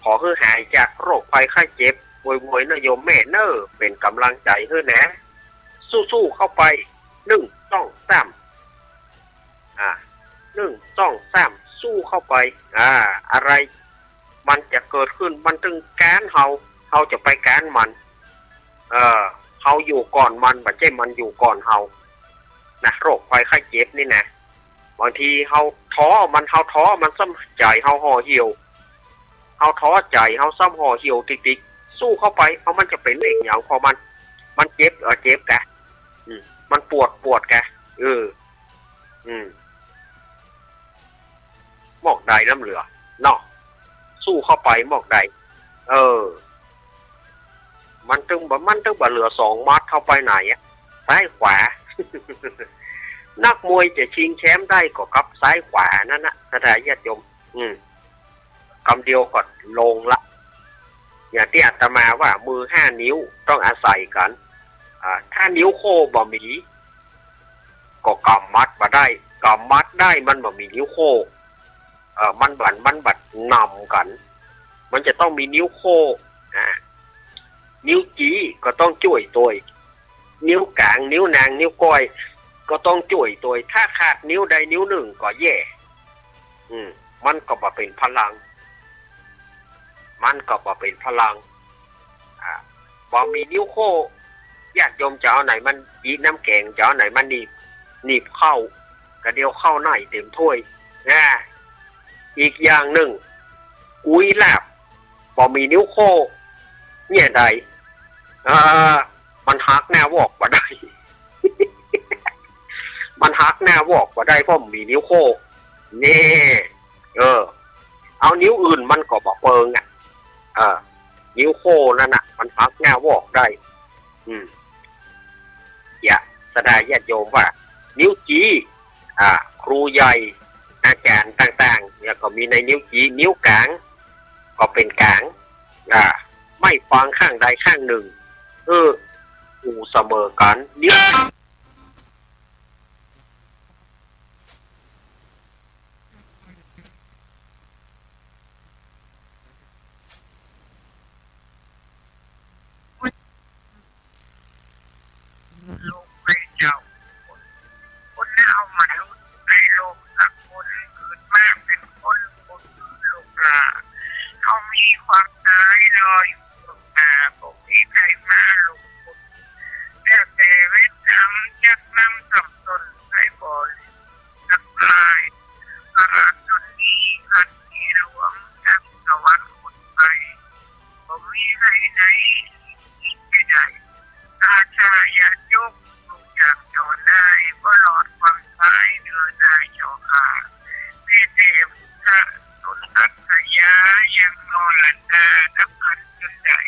ขอหื้อหายจากโรคภัยไข้เจ็บโวยๆ เน่อโยมแม่เน่อ เป๋นก๋ำลังใจ๋หื้อนะ สู้ๆ เข้าไป หนึ่ง สอง สาม อ่า หนึ่ง สอง สาม สู้เข้าไป อ่า อะไรมันจะเกิดขึ้น มันตึงก๊านเฮา เฮาจะไปก๊านมัน เออ เฮาอยู่ก่อนมัน บ่ใจ้มันอยู่ก่อนเฮา นะ โรคภัยไข้เจ็บนี่นะ บางทีเฮาท้อมัน เฮาท้อมันซ้ำ ใจ๋เฮาห่อเหี่ยว เฮาท้อใจ๋เฮาซ้ำห่อเหี่ยวติกๆ สู้เข้าไป เอา มันจะเป๋นเหล็กหยังของมัน มันเจ็บ เออ เจ็บกะ อืม มันปวด ปวดกะ เออ อืม หมอกใดล้ำเหลือเนาะ สู้เข้าไปหมอกใด เออ มันตึงบ่ มันตึงบ่เหลือสองหมัด เข้าไปไหนอะ ซ้ายขวา นักมวยจะชิงแชมป์ได้ก็กับซ้ายขวานั้นนะ ศรัทธาญาติโยม อืม กำเดียวก็ลงละ อย่างตี้อาตมาว่า มือห้านิ้วต้องอาศัยกั๋น อ่า ถ้านิ้วโค้งบ่มี ก็กำมัดบ่ได้ กำมัดได้มันบ่มีนิ้วโค้ง เอ่อ มันบ่ มันบ่นำกั๋น มันจะต้องมีนิ้วโค้ง อ่า นิ้วจี๊ก็ต้องจ้วยตวย นิ้วก๋าง นิ้วนาง นิ้วก้อย ก็ต้องจ้วยตวย ถ้าขาดนิ้วใดนิ้วนึ่งก็แย่ อืม มันก็บ่เป๋นพลัง มันก็บ่เป๋นพลัง อ่า บ่มีนิ้วโค้ง ญาติโยมจะเอาไหนมาจี๊น้ำแก๋ง จะเอาไหนมาหนีบ หนีบข้าว กะเดียวข้าวไหน้เต็มถ้วย นะ อีกอย่างนึ่ง กุยลาบ บ่มีนิ้วโค้ง เนี่ยใด เอ่อ มันหักหน้าวอกบ่ได้ มันหักหน้าวอกบ่ได้ เพราะบ่มีนิ้วโค้ง นี่ เออ เอานิ้วอื่นมันก็บ่เปิงอะ เออ นิ้วโค้งนั้นน่ะ มันหักหน้าวอกได้ อืม เนี่ย ศรัทธาญาติโยมว่า นิ้วจี๊ อ่า ครูใหญ่ อาจ๋ารย์ต่างๆ เนี่ยก็มีในนิ้วจี๊ นิ้วก๋าง ก็เป๋นก๋าง อ่า ไม้ปองข้างใดข้างนึ่ง เออ อยู่เสมอกั๋น นิ้ว ลูกไปเจ้า คนเอามนุษย์ในโลกสักคน เกิดมาเป๋นคน คนลูกหลาน เฮามีความต๋ายรออยู่เบื้องหน้า บ่มีใผมาหลงพ้น แล้วแต่เวรกรรมจักนำส่ำต้นไปบ่หลีก สักลาย มหาชนนี้ อันมีหลวง จักสวรรคตไป บ่มีใผไหน หนีไปได้ อาชญายก ลูกจากเจ้านาย บ่รอดความต๋ายเน่อหน้าเจ้าข้า แม้แต่พุทธะ ต๋นอัตถยา ยังนอนหลับต๋านับอันจนได้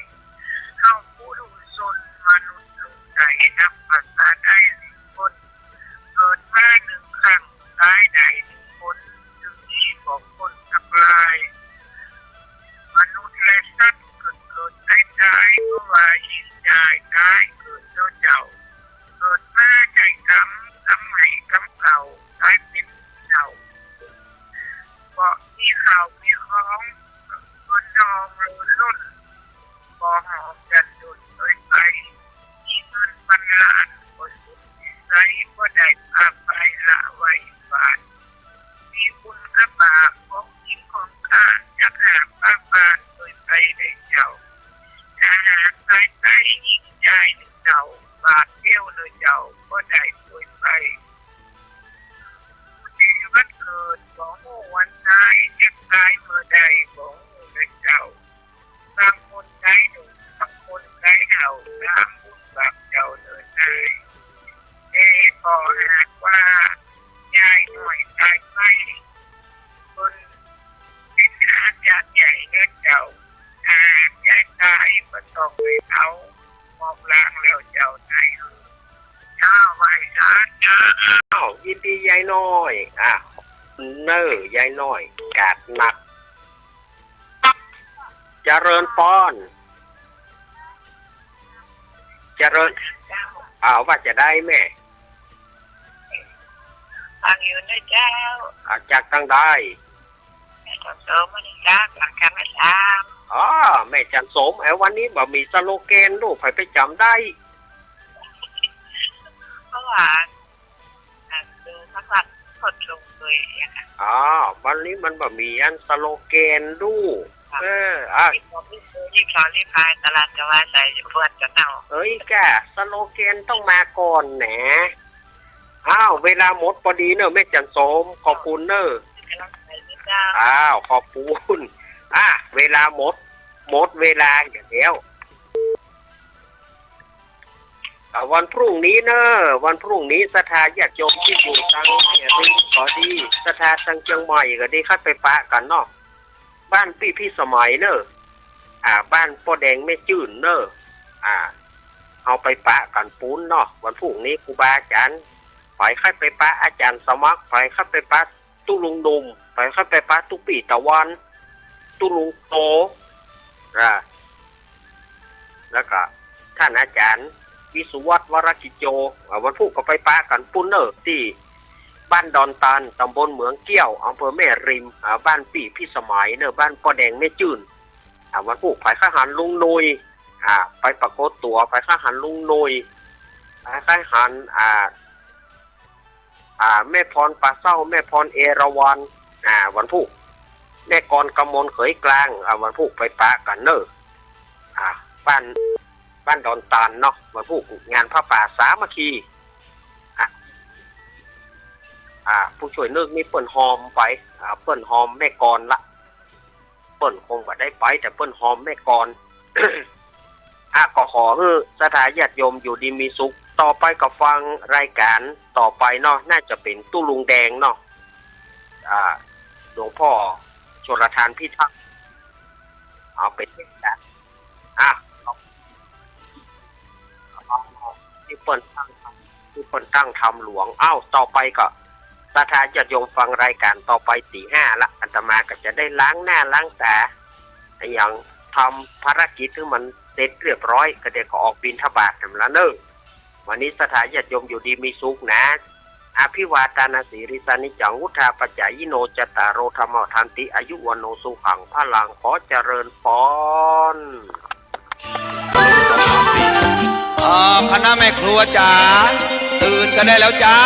เฮาปุถุชนมนุษย์ลูกใด นับภาษาได้หนึ่งคน เกิดมาหนึ่งครั้ง ต๋ายได้หนึ่งคน จึงมีบ่พ้นสักลาย มนุษย์และสัตว์เกิดเกิดต๋ายต๋าย บ่ว่าหญิงจายต๋ายเกิดเนาะเจ้า เกิดมาใจ้กรรม กรรมใหม่กรรมเก่า ต๋ายเป๋นเฒ่า บ่มีข้าวมีของ เงินทองล้นล้น บ่หอมดันดนโดยไป มีเงินปันล้าน บ่สุดวิสัย บ่ได้พาไปละไว้บาท มีบุญกับบาป ของกิ๋นของข้า จักหาปะปานโดยไปได้เจ้า ถ้าหากต๋ายไปหญิงจายหนึ่งเฒ่า บาปเดียวเนาะเจ้า บ่ได้โดยไป ผู้ดีวันเกิด บ่ฮู้วันต๋าย จักต๋ายเมื่อใด บ่ฮู้เนาะเจ้า บางคนต๋ายหนุ่ม บางคนต๋ายเฒ่า ต๋ามบุญบาปเจ้าเน่อนาย แต่ก็หากว่ายายน้อยต๋ายไป เปิ้นเป๋นอาจารย์ใหญ่เนาะเจ้า ถ้าหากยายต๋าย บ่ต้องไปเผา หมอบล้างแล้วเจ้านายเอ๋ย เจ้า ไหว้สาเจ้า อ้าว ยินดียายน้อย อ่ะ เน่อ ยายน้อย กาดหนัก เจริญปอน เจริญ เจ้า อ่า ว่าจะใดแม่ ฟังอยู่นะเจ้า อ่า จากตางใด แม่จันโสม วันนี้จ้า หลังการไม่สาม อ๋อ แม่จันโสม เอ้ย วันนี้บ่มีสโลแกนลูก ใผไปจ๋ำได้ เพราะว่า อ่ะ ดูสักวัน กดลงเลยอะค่ะ อ๋อ วันนี้มันบ่มีอันสโลแกนดู ค่ะ เออ อ่ะ รีบบอกรีบซื้อ รีบถอนรีบขาย ตลาดก็ว่าใส่เพื่อนจะเน่า เอ้ย แก สโลแกนต้องมาก่อนแหน อ้าว เวลาหมดปอดีเน่อ แม่จั๋นโสม ขอบคุณเน่อ อ้าว ขอบคุณ อ่ะ เวลาหมด หมดเวลาอยู่แล้ว อ่า วันพรุ่งนี้เน่อ วันพรุ่งนี้ศรัทธาญาติโยมตี้อยู่ตังแม่ริมก็ดี ศรัทธาตังเจียงใหม่ก็ดี ใค่ไปปะกั๋นเนาะ บ้านปี้พิสมัยเน่อ อ่า บ้านป้อแดงแม่จื้นเน่อ อ่า เฮาไปปะกั๋นปู๊นเนาะ วันพรุ่งนี้ครูบาอาจ๋ารย์ ใผใค่ไปปะอาจ๋ารย์สมัคร ใผใค่ไปปะตุ๊ลุงหนุ่ม ใผใค่ไปปะตุ๊ปี้ตะวัน ตุ๊ลุงโต อ่า แล้วก็ต้านอาจ๋ารย์วิสุวัฒน์ วรกิจโจ อ่า วันพูกก็ไปปะกั๋นปู๊นเน่อ ตี้บ้านดอนตาล ต๋ำบลเหมืองเกี้ยว อำเภอแม่ริม อ่า บ้านปี้พิสมัยเน่อ บ้านป้อแดงแม่จื้น อ่า วันพูกใผใค่หันลุงหนุ่ย อ่า ไปปรากฏตั๋ว ใผใค่หันลุงหนุ่ย ใผใค่หัน อ่า อ่า แม่พรปาเศร้า แม่พรเอราวัณ อ่า วันพูก แม่กรกมลเขยกลาง อ่า วันพูกไปปะกั๋นเน่อ อ่า บ้าน บ้านดอนตาลเนาะ วันพูกงานผ้าป่าสามัคคี อ่ะ อ่า ผู้ช่วยนึกนี่เปิ้นฮอมไป อ่า เปิ้นฮอมแม่กรละ เปิ้นคงบ่ได้ไป แต่เปิ้นฮอมแม่กร อ่ะ ก็ขอหื้อศรัทธาญาติโยมอยู่ดีมีสุข ต่อไปก็ฟังรายก๋านต่อไปเนาะ น่าจะเป๋นตุ๊ลุงแดงเนาะ อ่า หลวงพ่อชลทานพิทักษ์ เอาไปเทศน์นะ อ่ะ ตี้เปิ้นตั้งธรรม ตี้เปิ้นตั้งธรรมหลวง อ้าว ต่อไปก็ศรัทธาญาติโยมฟังรายก๋านต่อไปตี๋ห้าละ อาตมาก็จะได้ล้างหน้าล้างต๋า อะหยัง ทำภารกิจหื้อมันเสร็จเรียบร้อย ก็เดี๋ยวก็ออกบิณฑบาตแหมละเน่อ วันนี้ศรัทธาญาติโยมอยู่ดีมีสุขนะ อภิวาทานาสีลิสสานิจจัง วุฑฒาปะจายิโน จัตตาโร ธัมมา วัฑฒันติ อายุ วัณโณ สุขัง พลัง ขอเจริญพร อ่า คณะแม่ครัวจ๋า ตื่นกันได้แล้วจ้า